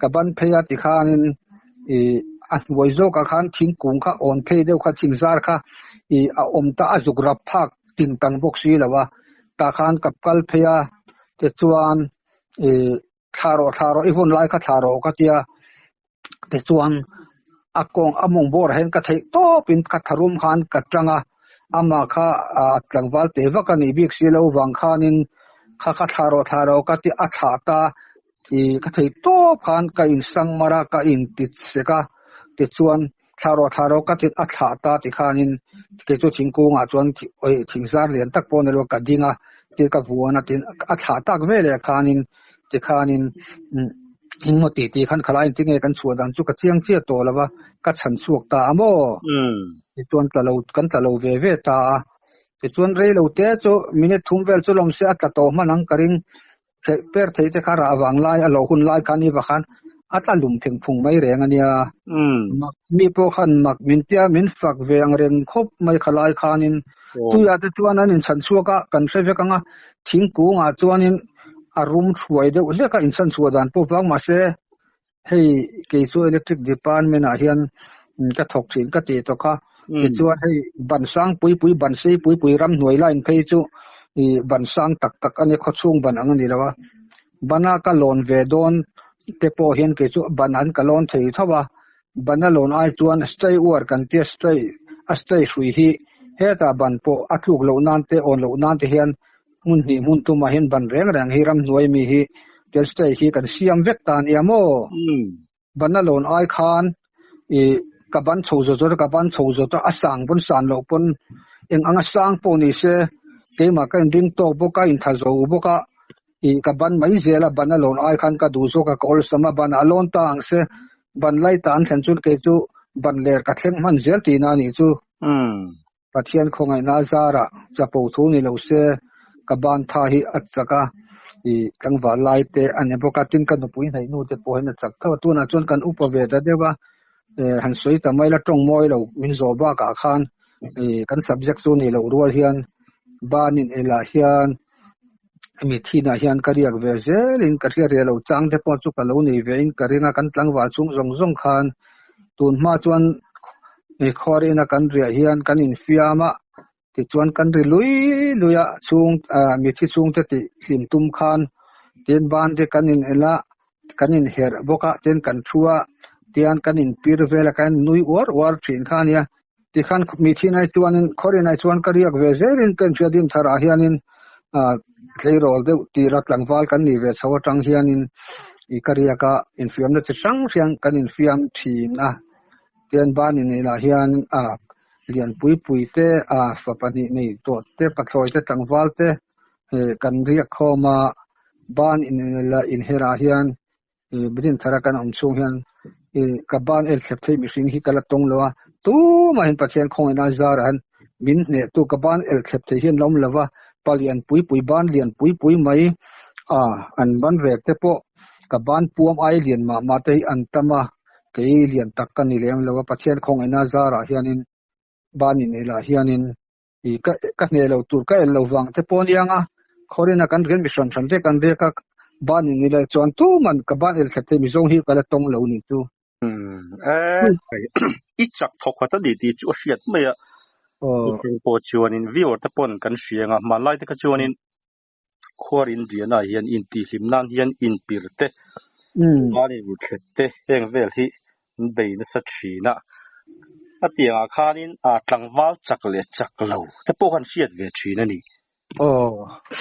ka ban phei a tikhanin ih a hnuai zawkah khan thingkung kha awn phei deuh kha thing zar kha ih a awm ta a zuk rap phak ting tang bawk si lo a, tah khan ka kal phei a tichuan ih Thla rawh thla rawh i hun lai kha thla rawh ka tia tichuan a kawng a mawng bawr ah hian ka theih tawp in ka tharum khan ka tang a Amah kha a tlangval teh vak a nih bik si lo vang khanin kha kha thlah rawh thlah rawh ka ti a thlah ta i ka thei tawp khan ka insang mar a ka inti sek a tichuan thlah rawh thlah rawh ka ti a thlah ta ti khanin kei chu thingkungah chuan thingzar lian tak pawh ni lo ka ding a tin ka vuan a tin a thlah tak veleh khanin tikhanin engmaw tih tih khan khalai engtin nge kan chhuah dan chu ka chiang chiah tawh lo va ka chhan chhuak ta a maw? Tichuan tla lo kan tla lo ve ve ta a tichuan rei lo te chu minute thum vel chu lawm se a tla tawh hman ang ka ring theih per thei te kha rah vang lai a lo hun lai khan iva khan a tla lum pheng phung mai reng a nia. Mak mi pawh khan mak min tia min fak ve ang reng khawp mai khalai khanin tuiah te chuan an inchhan chhuak a kan hre vek ang a thingkungah chuanin a rum thuai deuh hlek a inchhan chhuah dan pawh vang mahse hei kei chu electric department ah hian ka thawk thin ka tih tawh kha tichuan hei ban sang pui pui ban sei pui pui ramhnuai line phei chu ih ban sang tak tak a nia khawchhung ban ang a ni lo a bana ka lawn ve dawn te pawh hian kei chu ban an ka lawn thei tho a bana lawn ai chuan stay uar kan tia stay a stay hrui hi hetah ban pawh a tluk loh nan te awn loh nan te hian hmun hnih hmun tumah hian ban reng reng hi ramhnuai mi hi tel stay hi kan siam vek ta a nia maw? Bana lawn ai khan ih ka ban chho zawt zawt a ka ban chho zawt a a sang pawn san loh pawn eng anga sang pawh ni se keimah ka inring tawk bawk a intha zo bawk a ih ka ban mai zel a ban a lawn ai khan ka duh zawk a ka awlsam a ban a lawn ta ang se ban lai ta an thlen chuan kei chu ban ler ka thleng hman zel tihna a nih chu. Pathian khawngaihna a zarah chapo thu ni lo se ka ban tha hi a chak a, ih tlangval lai te a ni bawk a, tin ka nupui hnaih nu te pawh hian a chak tho a, tunah chuan kan upa ve ta deuh a, eh han sawi ta mai la tawng mawi lo min zawh bakah khan ih kan subject chu ni loh rual hian ban in elah hian mi thinah hian ka riak ve zelin ka hria riah lo chang te pawh chu ka lo nei ve in ka ring a, kan tlangval chung zawng zawng khan tun hma chuan khuarina kan riah hian kan infiam a, tichuan kan ri lui lui a chhung ah mithi chhungte tih hlim tum khan tin ban te kan in el a, kan inherh bawk a, tin kan thu a, tian kan inpir vel a, kan nui uar uar thin kha a nia. Tikhan mi thinai chuanin khawrinai chuan ka riak ve zelin ka inhria din tharah hianin ah tleirawl deuh tira tlangval kan nih ve chho atang hianin ih ka riak a infiamna chi hrang hrang kan infiam thin a tian banin inah hian ah lian pui pui te ah fa pahnih nei tawh te pathlawi te tlangval te eh kan riak khawm a ban in inherah hian Ih Brin thara kan awm chhung hian ih ka ban el thlep thei mihring hi ka la tawng lo a, tumahin Pathian khawngaihna zarah hian min hnehtu ka ban el thlep thei hian la awm lo va, pa lian pui pui ban lian pui pui mai a an ban rek te pawh ka ban puam ai lian mah mah te hi an tam a, kei lian tak ka ni lem lo a, Pathian khawngaihna zarah hianin ban ineilah hianin I ka ka hneh lo tur ka el lo vang te pawh aniang a, khawrina kan rian mi hran hran te kan riak a, ban in ila chuan tuman ka ban el thlep thei mi zawng hi ka la tawng lo nih chu.
Umm e, i chak thawk khat a ni tih chu a hriat mai a, mihring pawh chuanin viewer te pawn kan hria ang a, hmanlai te kha chuanin khuarin riahna ah hian intihhlim nan hian inpir te, ban inruthlep te heng vel hi an bei nasa thin a, a tiangah khanin ah tlangval chak leh chak lo te pawh khan hriat ve thin a ni.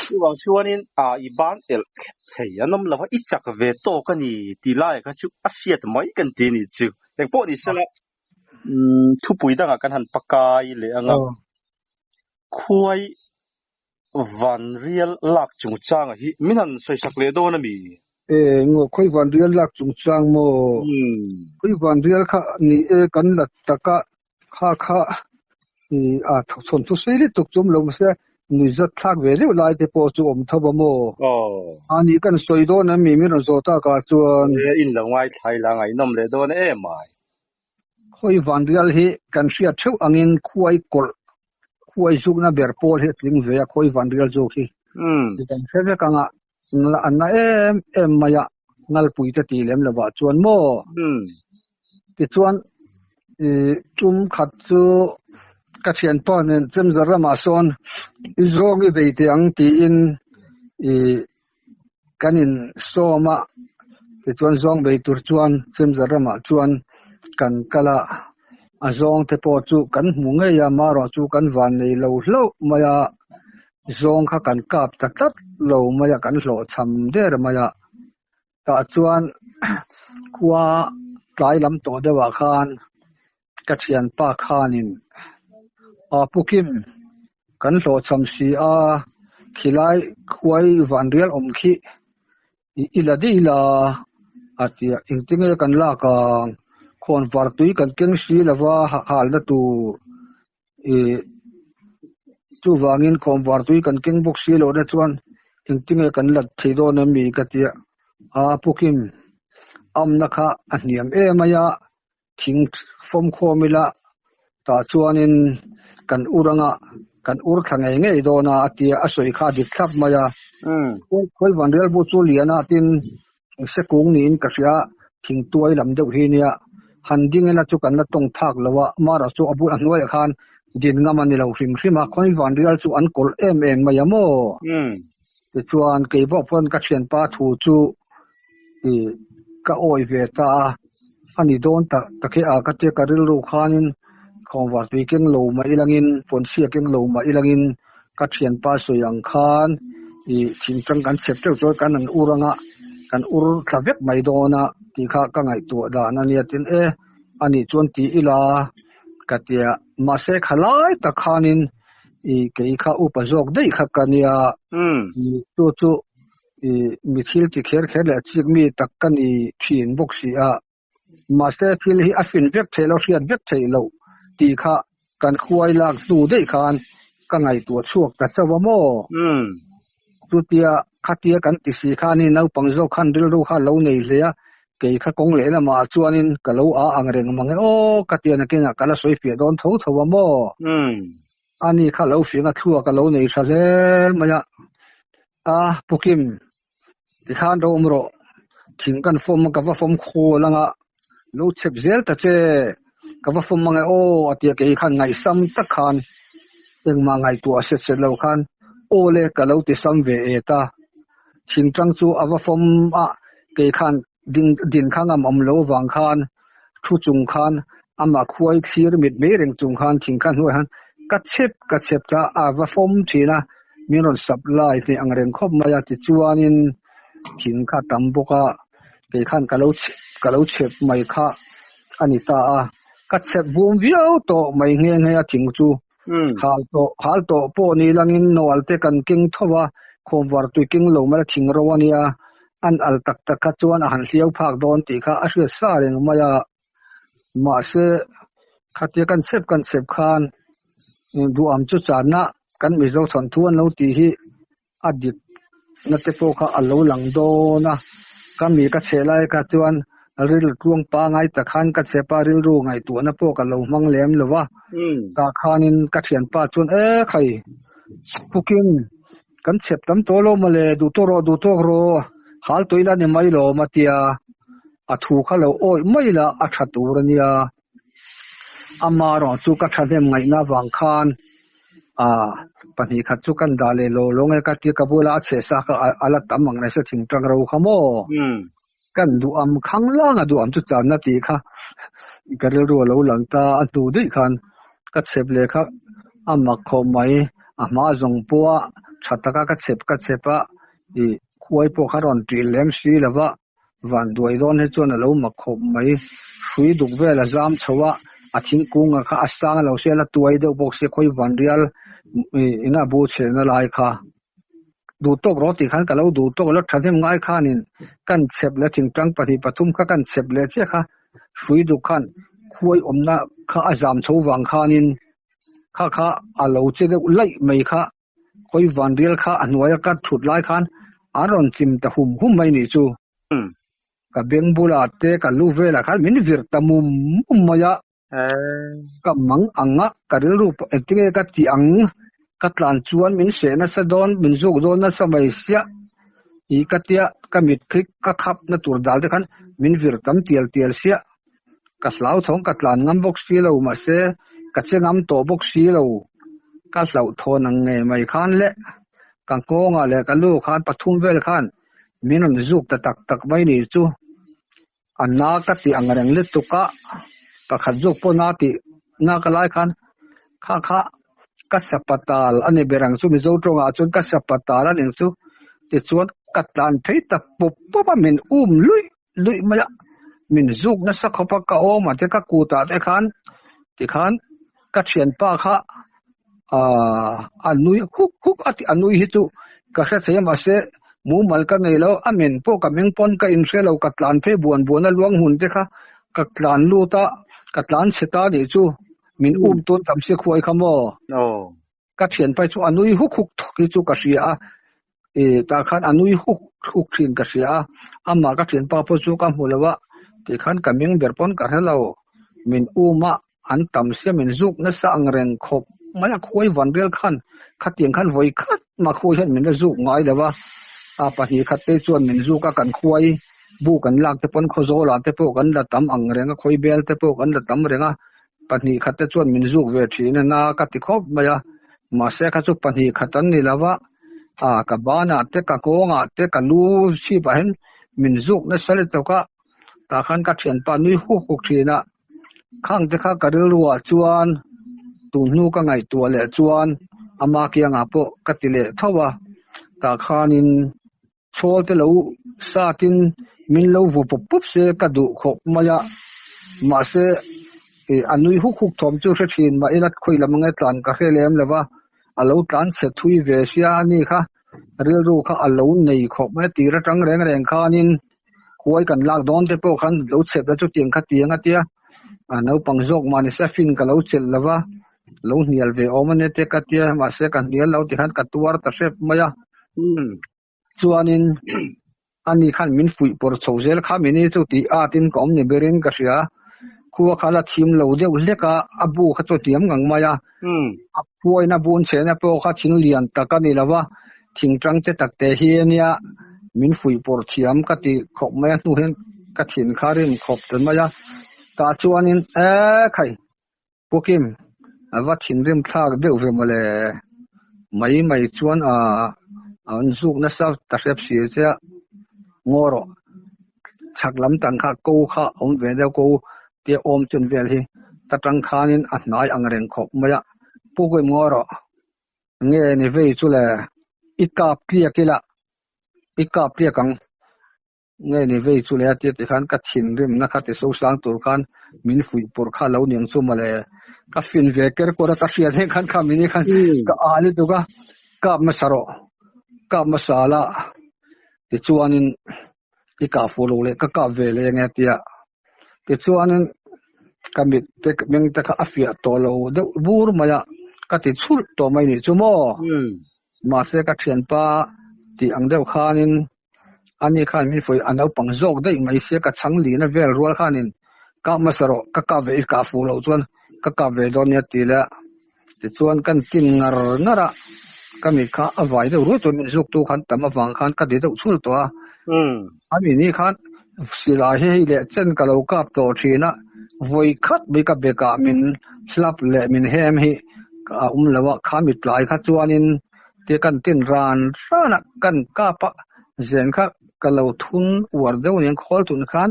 Chuvang chuanin ah i ban elh thlep thei an awm lo va, i chak ve tawk a ni tih laiah kha chu a hriat mai kan ti a nih chu. Engpawh ni sela thupui dangah kan han pakai leh ang a, khuai Vanrial lak chungchanga hi min han sawisak leh dawn a mi?
E, ngaw khawi Vanrial lak chungchang maw? Khawi Vanrial kha ni e kan la tak a, kha kha i a chhawn thu sei lutuk chu awm lo mahse nuihzat thlak ve deuh lai te pawh chu awm tho a maw? A ni kan sawi dawn a mi min rawn zawh tak ah chuan.
E, in lo ngaithla ila ngaihnawm leh dawn em ai.
Khawi Vanrial hi kan hriat theuh angin khuai kawlh Khuai zukna ber pawl hi a tling ve a, khawi van rial zawk hi. Ti kan hre vek ang a, an na em em mai a, ngalpui te ti lem lovah chuan maw? Tichuan ih tum khat chu ka thianpa nen Chemzar ramah sawn i zawng i bei teh ang tiin ih kan in sawm a, tichuan zawng bei tur chuan Chemzar ramah chuan kan kal a. A zawng te pawh chu kan hmu ngei a, marawh chu kan van nei lo hlauh mai a, zawng kha kan kap ta tlat lo mai a, kan hlawhchham der mai a. Tah chuan khua tlai lam tawh deuhah khan ka thianpa khanin a Pu Kim kan hlawhchham si a, khilai khuai vanrial awm khi I la dih ila a ti a, engtinge kan lak ang? Khawnvar tui kan keng si lova halna tur i chuvangin khawnvar tui kan keng bawk si lohna chuan engtinge kan la thei dawn em mi ka ti a, a Pu Kim amna kha a hniam em mai a, Thing fawm khawm ila tah chuanin kan ur anga kan ur thla ngei ngei dawn a a ti a, a sawi kha a dik thlap mai a. Khuai vanrial bu chu lian a tin sekung niin ka hria a, thing tuai lam deuh hi nia. Han ding ila chu kan la tawng phak lo a, mara chu a bul a hnuaiah khan din ngam a ni lo hrim hrim a, khuai vanrial chu an kawlh em em mai a maw? Tichuan kei bawk pawn ka thianpa thu chu i ka awi ve ta a, a ni dawn tak tak hi a ka tia ka rilru khanin khawnvar tui keng lo mah ilangin pawnchhia keng lo mah ilangin ka thianpa sawi ang khan i thingtang kan chep teuh chuan kan an ur anga kan ur thla vek mai dawn a tih kha ka ngaihtuah dan a nia tin e a nih chuan ti ila ka tia mahse khalai tak khanin i kei kha upa zawk daih kha ka nia chu chu I mi thil ti kher kher leh chik mi tak ka ni thin bawk si a, mahse thil hi a fin vek theih lo, hriat vek theih loh tih kha kan khuai lak hnu daih khan ka ngaihtuah chhuak ta chauh a maw? Chutia khatia kan ti si khan i naupang zawk khan rilru kha lo nei hle a, kei kha kawng leh lamah chuanin ka lo a ang reng mang e aw ka tia nakinah ka la sawi fiah dawn tho tho a maw? Ani kha lo fing a thluak a lo nei tha hle mai a. A, Pu Kim, tikhan ro awm rawh. Thing kan fawm a, ka va fawm khawl anga lo chep zel ta che, ka va fawm ange aw a tia kei khan ngaihsam tak khan engmah ngaihtuah set set lo khan aw le ka lo ti sam ve et a. Thing tang chu a va fawm a, kei khan ding din kha ngam awm lo avang khan thu chung khan amah khuai thlir mit mai reng chung khan thing kha hnuaiah khan ka chep ka chep ta a va fawm thin a min rawn supply hneh ang reng khawp mai a tichuanin thing kha tam bawk a kei khan ka lo ka lo chep mai kha a ni ta a ka chep bum viau tawh mai nghe nghe a thing chu hal tawh hal tawh pawh ni langin nawal te kan keng tho a khawmvar tui keng lo mai a thing ro a nia an al tak tak kha chuan a han hliau phak dawn tih kha a hriat sa reng mai a mahse khatia kan chep kan chep khan duham chu channa kan Mizo chhawnthu an lo tih hi a dik na te pawh kha a lo lang dawn a ka mi ka chheh lai kha chuan rilru tluang pangai tak khan ka chep a rilru ngaihtuahna pawh ka lo hmang lem lo va tah khanin ka thianpa chuan e khai pukin kan chep tam tawh lo mawle duh tawk rawh duh tawk rawh hal tawh ila ni mai lawm a tia a thu kha lo awih mai la a tha tur a nia. Ama erawh chu ka thahnem ngaihna avang khan ah pahnih khat chu kan dah leh lo lo nge ka tia ka bula a chheh sa kha a la tam ang nasa thingtang ro kha maw? Kan duham khang lang a duham chu channa tih kha ka rilru a lo lang ta a hnu daih khan ka chhep leh kha a mak khawp mai a hma zawng pawha tha taka ka chhep ka chhep a ih khuai pawh kha rawn ṭih lem si lo va. Van duai dawn hi chuan a lo mak khawp mai. Hrui duk vel a zam chho a, a thingkung a kha a sang lo sia la tuai deuh bawk sia khawi van rial ina bu chhehna lai kha. Duh tawk rawh tih khan ka lo duh tawk lo thahnem ngai khanin kan chhep leh thingtang pahnih pathum kha kan chhep leh chiah kha hrui duk khan khuai awmna kha a zam chho vang khanin kha kha a lo che deuh laih mai kha. Khawi vanrial kha a hnuaia ka thut lai khan an rawn chim ta hum hum mai nih chu. Ka beng bulah te ka lu velah khan min vir ta mum mum mai a. Ka mang ang a, ka rilru pawh engtinge ka tih ang, ka tlan chuan min seh nasa dawn, min zuk dawn nasa mai siah tih ka tia ka mit khi ka khap na tur dal te khan min vir tam tial tial siah. Ka hlauthawng ka tlan ngam bawk si lo mahse ka che ngam tawh bawk si lo. Ka hlauhthawn ang ngei mai khan le ka nghawngah leh ka lu khan pathum vel khan min rawn zuk ta tak tak mai ni chu a na ka tih ang reng lutuk a, pakhat zuk pawh na tih. nak lai khan kha kha ka sapatal a ni ber ang chu Mizo tawngah chuan ka sapatal a ning chu tichuan ka tlan phei ta pawp pawp a min um luih luih mai a min zuk nasa khawp a ka awm a te ka kutah te khan tikhan ka thianpa kha aaa a nui huk huk a tih a nui hi chu ka hre thei a mahse mumal ka nei lo a men pawh ka meng pawn ka inhre lo ka tlan phei buan buan a luang hun te kha ka tlan lut a ka tlan chhe ta nih chu min um tun tam si khuai kha maw. Ka thianpa chu a nui huk huk thawk hi chu ka hria a, i tah khan a nui huk huk thin ka hria a, amah ka thianpa pawh chu ka hmu lo a, tih khan ka meng ber pawn ka hre lo, min um a, an tam sia min zuk nasa ang reng khawp mai a, khuai vanrial khan khatiang khan vawi khat mah khuai hian min la zuk ngai lo a, a pahnih khat te chuan min zuk a, kan khuai bu kan lak te pawn khawzawl ah te pawh kan la tam ang reng a, khawi bel te pawh kan la tam reng a, Pahnih khat te chuan min zuk ve thin a na ka ti khawp mai a, mahse kha chu pahnih khat an ni lo va, a ka banah te ka kawngah te ka lu chhip ah hian min zuk nasa lutuk a, tah khan ka thianpa nui huk huk thin a, khang te kha ka rilru ah chuan tun hnu ka ngaihtuah leh chuan ama kiangah pawh ka ti leh tho a, tah khanin Chhawl te lo satin min lo vu pup pup se ka duh khawp mai a, mahse a nui huk huk thawm chu hre thin mah ila khawi lam ange tlan ka hre lem lo va, a lo tlan chhe thui ve sia a ni kha, rilru kha a lo nei khawp mai a, tir atang reng reng khanin khuai kan lak dawn te pawh khan lo chhep la chutiang kha tiang a tia, a naupang zawk mah ni se fin ka lo chelh lo va, lo hnial ve awm a nia te ka tia, mahse ka hnial lo tikhan ka tuar ta hrep mai a. Chuanin ani khan min fuih pawr chho zel kha mini chu tih atin ka awm ni berin ka hria. Khua kha la thim lo deuh hlek a, a bu kha chu a hniam ngang mai a. A phuaina bun chhehna pawh kha thing lian tak a ni lo va, thing tang te tak te hi a nia min fuih pawr thiam ka ti khawp mai a, hnu hian ka thin kha rim khawp ta mai a. Tah chuanin e khai Pu Kim, a va thinrim thlak deuh ve mawle. Mai mai chuan a an zuk nasa ta hrep si che a, ngaw rawh. Chhak lam tan kha ko kha awm ve deuh ko tia awm chun vel hi ta tang khanin a hnai ang reng khawp mai a. Pu Kim ngaw rawh. Nge ni vei chu le, i kap tliak ila, i kap tliak ang. Nge ni vei chu le a tia tikhan ka thinrimna kha ti sosang tur khan min fuih pawrh kha lo niang chu mawle. Ka fin ve ker kawr a ka hriat heng khan kha mini khan ka a lutuk a, kap hmasa rawh, kap hmasa la tichuanin i kah fuh lo leh ka kap ve leh enge a tia. Tichuanin ka mit te meng te kha a fiah tawh lo deuh bur mai a, ka ti chhulh tawh mai nih chu maw. Mahse ka thianpa tih ang deuh khanin Ani khan min fuih a naupang zawk daih mai sia ka chhang lina vel rual khanin kap hmasa rawh ka kap ve i kah fuh loh chuan ka kap ve dawn nia ti leh a tichuan kan tin ngar ngar a ka mit kha a vai deuh ruai chuan min zuk tu khan tam avang khan ka ti deuh chhul tawh a ami ni khan silai hi hei leh chen ka lo kap tawh thin a vawi khat mai ka bekah min slap leh min hem hi a awm lo a kha mi tlai kha chuanin Tia kan tin ran ran a, kan kap a zen kha ka lo thun uar deuh aniang khawl tun khan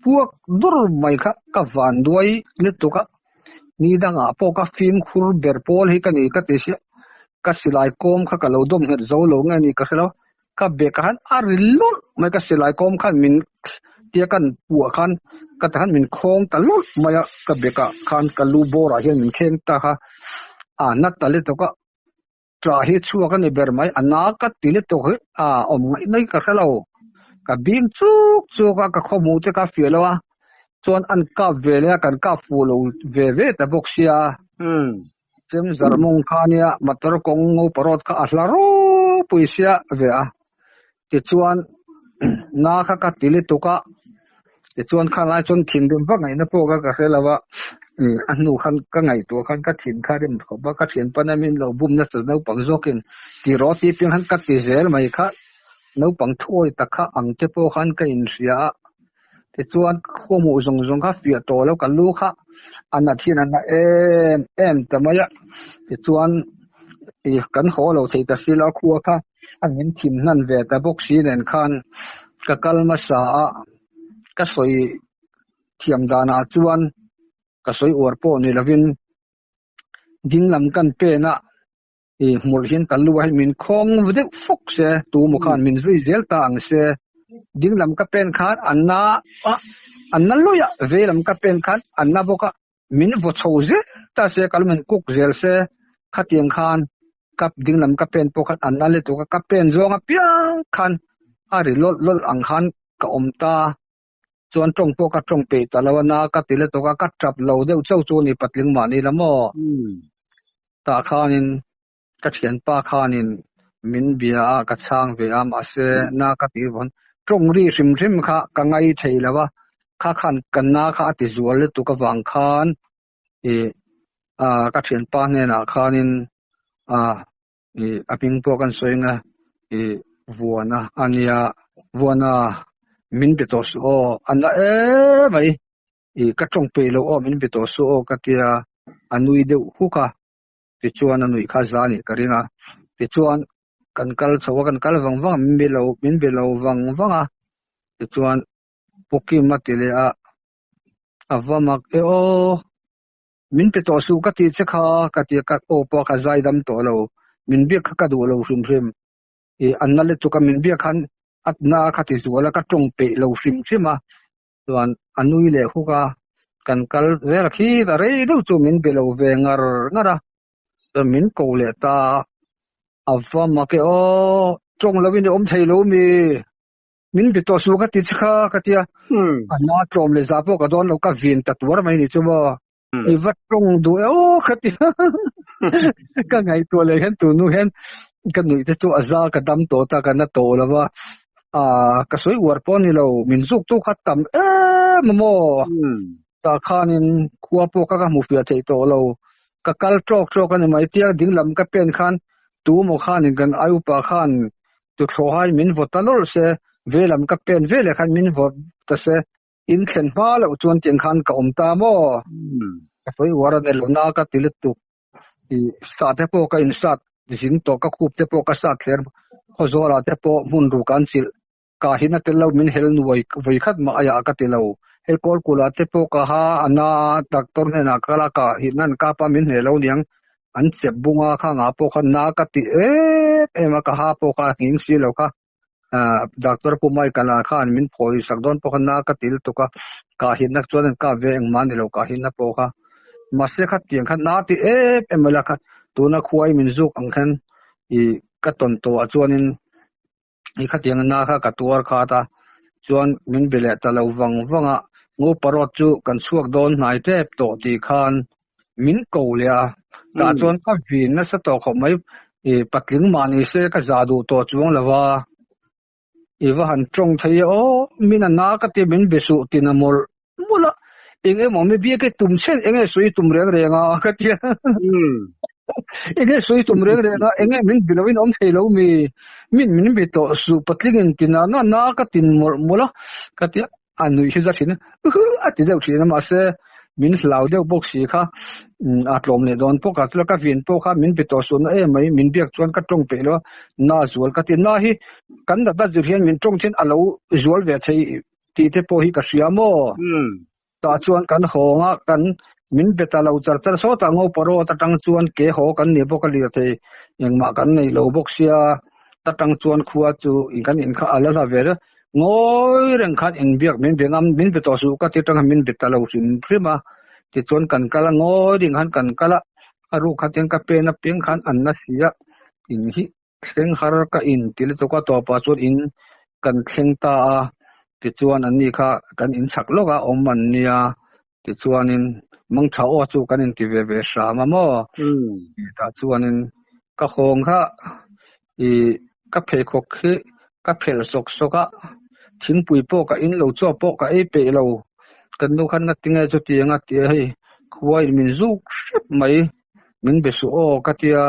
puak dur mai kha ka van duai lutuk a, ni dangah pawh ka fimkhur ber pawl hi ka ni ka ti sia, ka silai kawm kha ka lo dawm nghet zo lo nge ni ka hre lo, ka bek ah khan a ri lawlh mai ka silai kawm khan min tia kan puah khan ka ta khan min khawng ta lawlh mai a, ka bek ah khan ka lu bawr ah hian min kheng ta kha a na ta lutuk a. Tah hi chhuak a ni ber mai, a na ka ti lutuk hi a awm ngaih mai ka hre lo. Ka bing chuk chuk a, ka khawhmuh te ka fiah lo a, chuan an kap ve leh a, kan kap fuh lo ve ve ta bawk sia. Chem zarmawng kha nia motor kawng ngo parawt kha a hla ropui sia ve a, tichuan na kha ka ti lutuk a, tichuan kha lai chuan thinrim vak ngaihna pawh kha ka hre lo a, a hnu khan ka ngaihtuah khan ka thin kha rim khawp a, ka thian pana min lo bum nasa naupang zawkin ti rawh tih piang khan ka ti zel mai kha, naupang thuawi tak kha ang te pawh khan ka inhria a, tichuan khawhmuh zawng zawng kha fiah tawh lo ka lu kha a nat hian a na em em ta mai a, tichuan kan haw lo thei ta si lo a khua kha. A min thim hnan ve ta bawk si nen khan ka kal hmasa a, ka sawi thiam danah chuan Ka sawi uar pawh ni lovin ding lam kan pen a, i hmulh hian ka lu ah hian min khawng deuh fawk se, tu maw khan min zui zel ta ang se. Ding lam ka pen khan a na a, a na luih a, vei lam ka pen khan a na bawk a, min vaw chho zel ta se, ka lu min kuk zel se, khatiang khan ka ding lam ka pen pawh khan a na lutuk a, ka pen zawng apiang khan a ri lawlh lawlh ang khan ka awm ta. Chuan tawng pawh ka tawng peih ta lo a, na ka ti lutuk a, ka tap lo deuh chauh chu a ni patling mahni la maw? Tah khanin ka thianpa khanin min bia a, ka chhang ve a, mahse na ka tih vawn tawng ri hrim hrim kha ka ngai thei lo a, kha khan ka na kha a ti zual lutuk avang khan ih ka thianpa hnenah khanin ih a hming pawh kan sawi ang a, ih Vuana a nia, Vuana min be tawh suh aw, a na emai, ih ka tawng peih loh aw min be tawh suh aw ka tia, a nui deuh huk a, tichuan a nuih kha za a nih ka ring a, tichuan kan kal chho a, kan kal vang vang a, min be lo min be lo vang vang a, tichuan Pu Kim a ti leh a, a va mak e aw. Min pe tawh suh ka tih che kha ka ti a, ka aw pawh ka zai dam tawh lo. Min biak kha ka duh lo hrim hrim. Ih an na lutuk a, min biak khan a na kha ti zual a, ka tawng peih lo hrim hrim a. Chuan a nui leh huk a, kan kal zel a khi ta rei deuh chu min be lo ve ngar ngar a. Chuan min ko leh ta a, a va mak e aw, tawng lovin i awm thei lo mi? Min be tawh suh ka ti che kha ka ti a, a hma tlawm leh zah pawh ka dawn lo ka vin ta tuar mai ni chu maw. I va tawng duh e aw ka ti a, ka ngaihtuah leh hian tun hnu hian ka nuih te chu a za ka dam tawh ta ka na tawh lo va, ah ka sawi uar pawh a ni lo min zuk tu kha tam em a maw. Tah khanin khua pawh ka ka hmu fiah theih tawh lo, ka kal tawk tawk a ni mai tia dinglam ka pen khan tu maw khanin kan ai upa khan tuthlawh hai min vaw ta lawlh se, velam ka pen veleh khan min vaw ta se, in thlen hma loh chuan tiang khan ka awm ta maw? Ka sawi uar a ni lo na ka ti lutuk. I sa te pawh ka insat zing tawh, ka khup te pawh ka sat thler, khawzawlah te pawh hmun ruk an chilh Ka hin a tel lo min hel nuai vawi khat mah aiah ka ti lo. Hei Kawlkula te pawh ka ha a na a, doctor hnenah ka kal a, ka hin an kap a min hneh lo niang an chep bung a, kha ngah pawh kha na ka ti em em a, ka ha pawh kha a nghing si lo kha. Doctor Pu Michael a khan min phawi sak dawn pawh kha na ka ti lutuk a, ka hin na chuan an kap ve engmah a ni lo ka hin na pawh kha. Mahse khatiang kha na ti em em a la kha tuna khuai min zuk ang khan ih ka tawn tawhah chuanin i khatiang na kha ka tuar khat a, chuan min be leh ta lo vang vang a, Ngopa road chu kan chhuak dawn hnai tep tawh tih khan min ko leh a, tah chuan ka vin nasa tawh khawp mai, i patling mah ni se ka za duh tawh chuang lo va, i va han tawng thei e aw, min a na ka ti min be suh tin a mawlh mawlh a, eng emaw mi biak i tum chen eng nge sawi tum reng reng a ka ti a, eng nge sawi tum reng reng a, eng nge min bi loin awm thei lo mi, min min bi tawh suh patling in ti na na na ka tin mawlh mawlh a ka ti a, a nuih hi za thin a, a ti deuh thin a mahse min hlau deuh bawk si kha a tlawm leh dawn pawk a, chula ka vin pawh kha min bi tawh suh na em mai min biak chuan ka tawng peih lo a, na zual ka ti na hi kan natna zir hian min tawng thin a lo zual ve thei tih te pawh hi ka hria maw? Tah chuan kan hawng a, kan min be ta lo char char sawtah Ngopa road atang chuan ke haw kan ni bawk a lirthei engmah kan nei lo bawk sia, ta tang chuan khua chu kan in kha a la hla ve reng. Ngawi reng khan inbiak min be ngam, min be tawh suh ka ti tang khan min be ta lo hrim hrim a, tichuan kan kal a, ngawi reng khan kan kal a, a ruk khatin ka pen apiang khan an na si a, in hi Thleng har ka in ti lutuk a tawpah chuan in kan thleng ta a, tichuan an ni kha kan in chhak lawk a awm an nia, tichuanin mangtha aw chu kan inti ve ve hram a maw? Tah chuanin ka hawng kha ih ka pheikhawk hi ka phelh sawk sawk a, thingpui pawh ka in lo chaw pawh ka ei peih lo, kan nu khan ngatinge chutiang a ti a hei khuain min zuk hrep mai. Min be suh aw ka tia,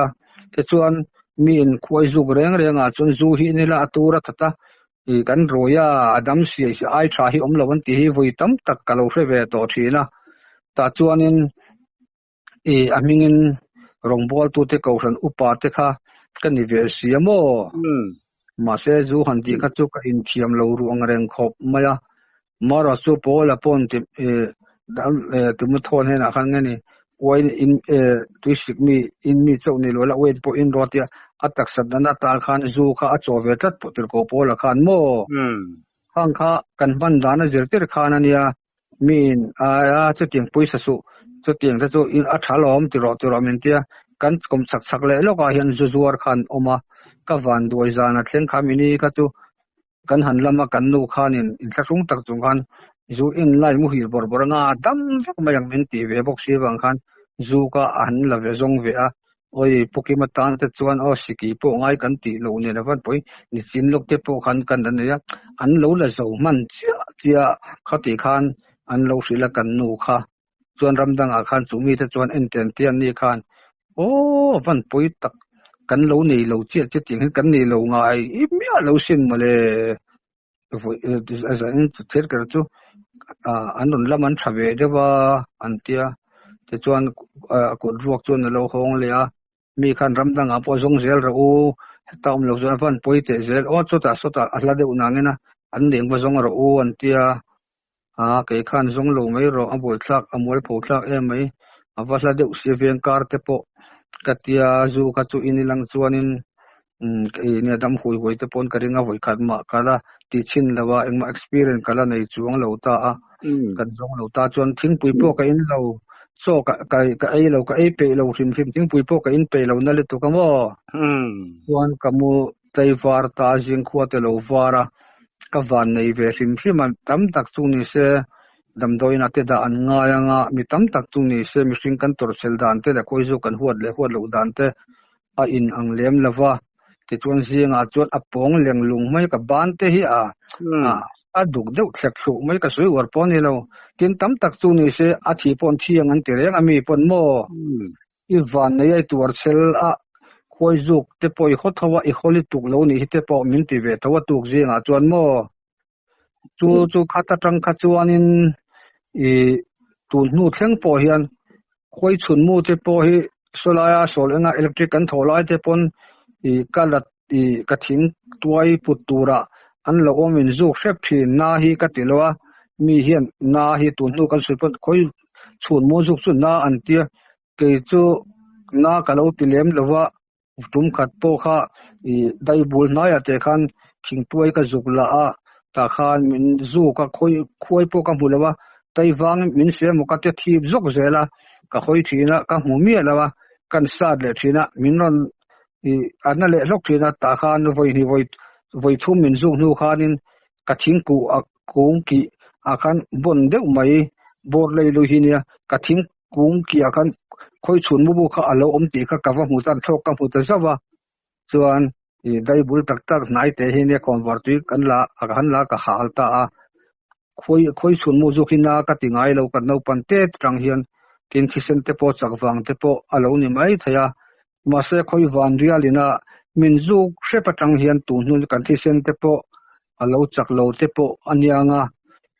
tichuan mi in khuai zuk reng reng ah chuan zu hi in ila a tur a that a, ih kan rawi a, a dam siai si ai tha hi awm lo an tih hi vawi tam tak ka lo hre ve tawh thin a, tah chuanin ih a hmingin rawngbawltute kohhran upa te kha ka ni ve si a maw? Mahse zu han tih kha chu ka inthiam lo ruh ang reng khawp mai a, Mara chu Paula pawn ti ih. Tumu thawn hnenah khan nge ni uain in tuisik mi in mi chauh ni lo la uain pawh in rawh tia a taksa dan atan khan zu kha a chaw ve tlat pawh tirhkoh Paula khan maw? Khang kha kan hman dan a zir tir khan a nia miin a chutiang pawisa suh chutiang te chu a tha lawm ti rawh ti rawh min tia kan kawm chak chak leh lawkah hian zu zuar khan awm a ka vanduai zan a thleng kha mini kha chu Kan han lama kan nu khanin inthlahrung tak chung khan zu in lai muhil bawrh bawrh anga dam vek mai ang min tih ve bawk si avang khan zu kha a han la ve zawng ve a, awi Pu Kima tan te chuan aw siki pawh ngai kan tih loh nen avan pawi nichin lawk te pawh khan kan la nei a, an lo la zo hman chiah chiah khatih khan an lo hrilh a kan nu kha chuan ram dangah khan chu mite chuan enten te an ni khan aw van pawi tak kan lo nei lo chiah che tiang hian kan nei lo ngai i miah lo sin mawle thir ker chu an rawn lam an tha ve deuh a an tia tichuan kut ruak chuan a lo hawng leh a mi khan ram dangah pawh zawng zel rawh u heta awm lo chuan a van pawi teh zel aw chutah sawtah a hla deuh nangin a an leng va zawng rawh u an tia. A kei khan zawng lo mai rawh, a buaithlak, a mualpho thlak em mai, a va hla deuh si veng kar te pawh ka tia, zu kha chu in ilang chuanin umm kei nia dam hui huai te pawn ka ring a vawikhat mah ka la ti chhin lo a, engmah experience ka la nei chuang lo ta a, kan zawng lo ta chuan thingpui pawh ka in lo, chaw ka ka ka ei lo, ka ei peih lo hrim hrim, thingpui pawh ka in peih lo na lutuk a maw? Chuan ka mu Tlaivar ta zingkhua te lo var a, ka van nei ve hrim hrim a, tam tak chu ni se damdawiin ah te dah an ngai anga, mi tam tak chu ni se mihring kan tawrhchel dan te leh khawizu kan huat leh huat loh dan te a in ang lem lo va, tichuan zingah chuan a pawng leng lung mai ka ban te hi a a duk deuh thlek thluh mai ka sawi uar pawh a ni lo, tin tam tak chu ni se a thi pawh an thi ang an ti reng a mi pawn maw? I van nei a i tuarchel a, khuai zuk te pawh i haw tho a, i haw lutuk lo nih hi te pawh min ti ve tho a tuk zingah chuan maw? Chu chu khat atang kha chuanin i tun hnu thleng pawh hian khuai chhun mu te pawh hi sawlaia sawl enga electric kan thawh lai te pawn i ka la i ka thing tuai put turah an lo awm in zuk hrep thin na hi ka ti lo a, mi hian na hi tun hnu kan sawi pawn khawi chhun maw zuk chu na an tia kei chu na ka lo ti lem lo va tum khat pawh kha ih daibul hnaiah te khan thingtuai ka zuk lah a tah khan min zuk a khawi khuai pawh ka hmu lo a taivang min hria emaw ka tia thip zawk zel a ka hawi thin a ka hmu miah lo a kan sat leh thin a min rawn ih a na leh hlawk thin a tah khan vawi hnih vawi vawi thum min zuk hnu khanin ka thingkuh a kung kih ah khan bawn deuh mai board lei lui hi nia ka thing kung kih ah khan khawi chhun mu bu kha a lo awm tih kha ka va hmu tan thlawk ka hmu ta zauh a chuan ih dai bul tak tak hnai te hi nia khawnvar tui kan la a han la ka hal ta a khawi khawi chhun mu zawk hi na ka ti ngai lo kan naupang te atang hian tin thisen te pawh chak vang te pawh a lo ni mai thei a mahse khawi van rial ina min zuk hrep atang hian tun hnu kan thisen te pawh a lo chak lo te pawh a niang a,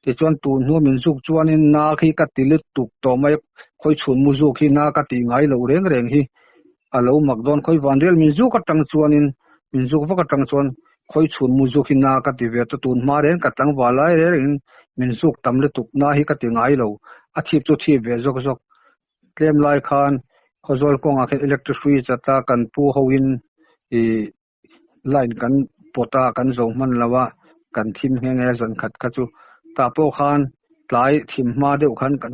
tichuan tun hnu min zuk chuanin na khi ka ti lutuk tawh mai, khawi chhun mu zuk hi na ka tih ngai loh reng reng hi a lo mak dawn, khawi van rial min zuk atang chuanin min zuk vak atang chuan khawi chhun mu zuk hi na ka ti ve ta, tun hma reng ka tlangval lai reng rengin min zuk tam lutuk na hi ka ti ngai lo, a thip chu thip ve zawk zawk. Tlem lai khan Khawzawl kawngah khian electric hrui chata kan pu hoin ih line kan pawt a kan zo hman lo a kan thim nghe nghe zan khat kha chu tah pawh khan tlai thim hma deuh khan kan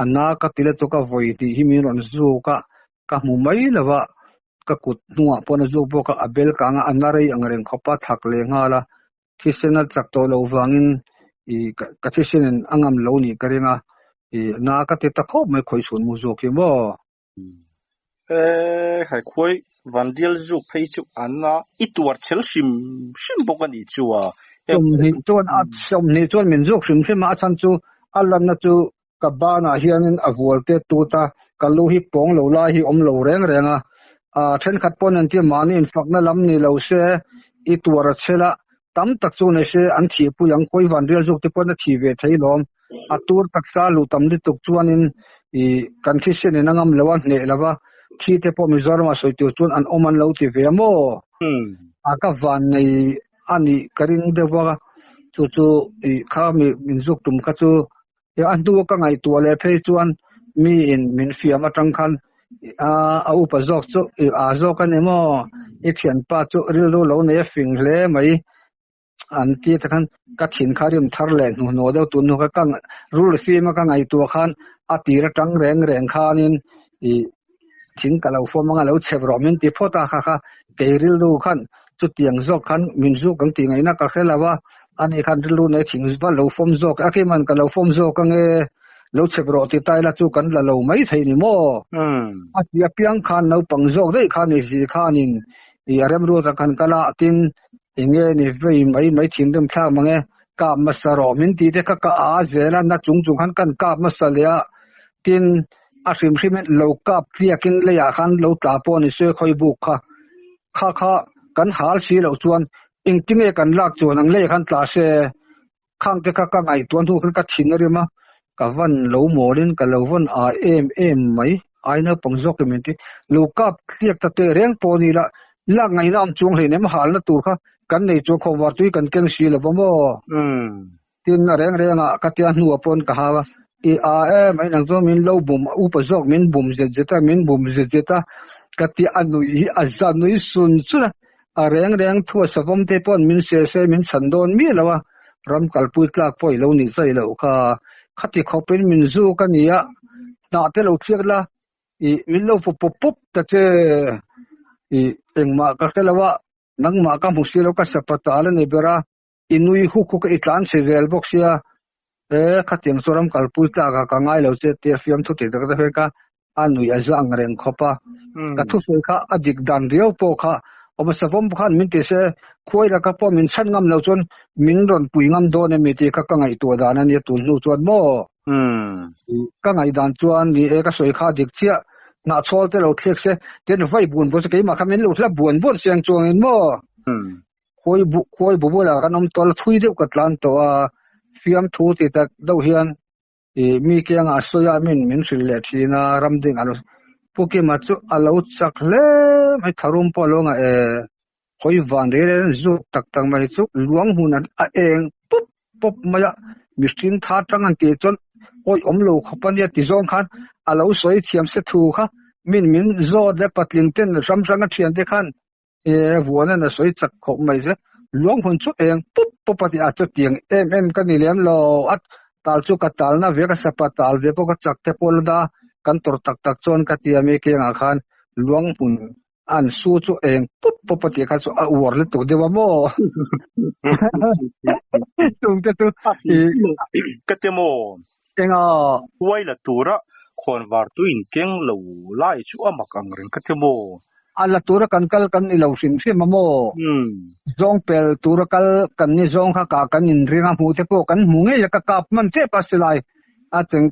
a na ka ti la chu ka vawi tih hi min rawn zuk a ka hmu mai lo a ka kut hnungah pawh a zuk bawk a a bel kang a a na rei ang reng khawp a thak leh nghal a thisen a chak tawh loh vangin ih ka thisen in a ngam lo nih ka ring a ih na ka ti ta khawp mai khawi chhun mu zawk hi maw.
He khai khuai vandial zuk phei chu an a i tuar chhel hrim hrim bawk a nih chu a.
Sawmhnih chuan a sawmhnih chuan min zuk hrim hrim a, a chhan chu a lanna chu ka banah hianin a vual te tut a, ka lu hi pawng lo lai hi awm lo reng reng a. Aa thenkhat pawn an tia mahni infakna lam ni lo se i tuar a chhel a, tam tak chu nei se an thihpui ang khawi vanrial zuk te pawn a thi ve thei lawm. A tur taksa luh tam lutuk chuanin ih kan thisen in a ngam lo a, hneh lo va, thi te pawh Mizoram ah sawi tur chuan an awm an lo ti ve a maw? A ka van nei a nih ka ring deuh a, chu chu ih kha mi min zuk tum kha chu A hnu ka ngaihtuah leh phei chuan mi in min fiam atang khan a upa zawk chu i a zawk a ni maw? I thianpa chu rilru lo nei a fing hle mai an ti ta khan ka thin kha rim thar leh hnuhnawh deuh tun hnu kha ka rul fim a ka ngaihtuah khan a tir atang reng reng khanin i thing ka lo fawm anga lo chhep rawh min ti phawt a kha kha kei rilru khan chutiang zawk khan min zuk ang tih ngaihna ka hre lo a, ani khan rilru nei thing va lo fawm zawk a kiman ka lo fawm zawk ange lo chhep rawh ti ta ila chu kan la lo mai thei ni maw? A ti apiang khan naupang zawk daih kha ni si khanin i a remruat ah khan kal a tin enge ni vei mai mai thinrim thlak mange kap hmasa rawh min tih te kha ka a zel a na chung chung khan kan kap hmasa leh a tin a hrim hrim in lo kap tliakin leiah khan lo tla pawh ni se khawi buk kha kha kha kan hal si loh chuan engtinge kan lak chuan ang leiah khan tla se khang te kha ka ngaihtuah hnu khan ka thin a rim a ka van lo mawlin ka lo vawn a em em mai ai naupang zawk in min ti lo kap tliak ta teh reng pawh ni la lak ngaihna awm chuang hleinem halna tur kha kan nei chuan khawvar tui kan keng si lo va maw. Tin, a reng reng ah ka tia hnuah pawn ka hau a, i a em ai nang chuan min lo bum, upa zawk min bum zet zet a, min bum zet zet a, ka ti a nuih hi a za nui sun sun a, a reng reng thu a savawm te pawn min se se min chhan dawn miah lo a, ram kalpui tlak pawh i lo nih zai loh kha, khati khawpin min zuk a ni a, hnah te lo thliak la, i min lo fu pup pup ta che, i engmah ka hre lo a, nangmah ka hmu si lo ka sapatal a ni ber a. I nui huk huk a, i tlan chhe zel bawk sia, e khatiang chu ram kalpui tlak ah ka ngai lo che tia fiamthu tih tak tak hian ka a nuih a za ang reng khawp a. Ka thusawi kha a dik dan riau pawh kha awm a, savawm khan min ti se, khuai laka pawh min chhan ngam lo chuan min rawn pui ngam dawn emi tih kha ka ngaihtuah dan a nia tun hnu chuan maw? Ka ngaihdan chuan ni e ka sawi kha a dik chiah, hnahchhawl te lo thliak se, tin vai buan buan se keimah kha min lo hla buan buan siang chuangin maw? Khawi bu khawi bu bulah kan awm tawh a, thui deuh ka tlan tawh a, fiamthu ti tak deuh hian ih mi kiangah a sawi a min min hrilh leh thin a, ram ding a lo Pu Kima chu a lo chak hle mai, tharum pawh a lo ngah e, khawi van rei rei zuk tak tak mai chu luang hmun a eng pup pup mai a, mihring tha tang an tih chuan awi awm lo khawp a nia ti zawng khan a lo sawi thiam se thu kha min min zawt leh patling ten ram hrang a thian te khan E vuanan a sawi chak khawp mai che. Luang hun chu eng pup pup a ti a, chutiang em em ka ni lem lo. A tal chu ka talna ve ka sapa tal ve pawh ka chak te pawh la da kan tawrh tak tak chuan ka ti a mi kiangah khan luang hun an su chu eng pup pup a tih kha chu a uar lutuk deuh a maw? Chung te chu i
Ka ti maw?
Enga?
Huai la tura khawnvar tuin keng lo lai chu a mak ang reng ka ti maw?
A la tura kan kal kan ni lo hrim hrim a maw? Zawng pel tura kal kan ni zawng kha kah kan inring a, hmuh te pawh kan hmu ngei a, ka kap hman tep a silai a cheng.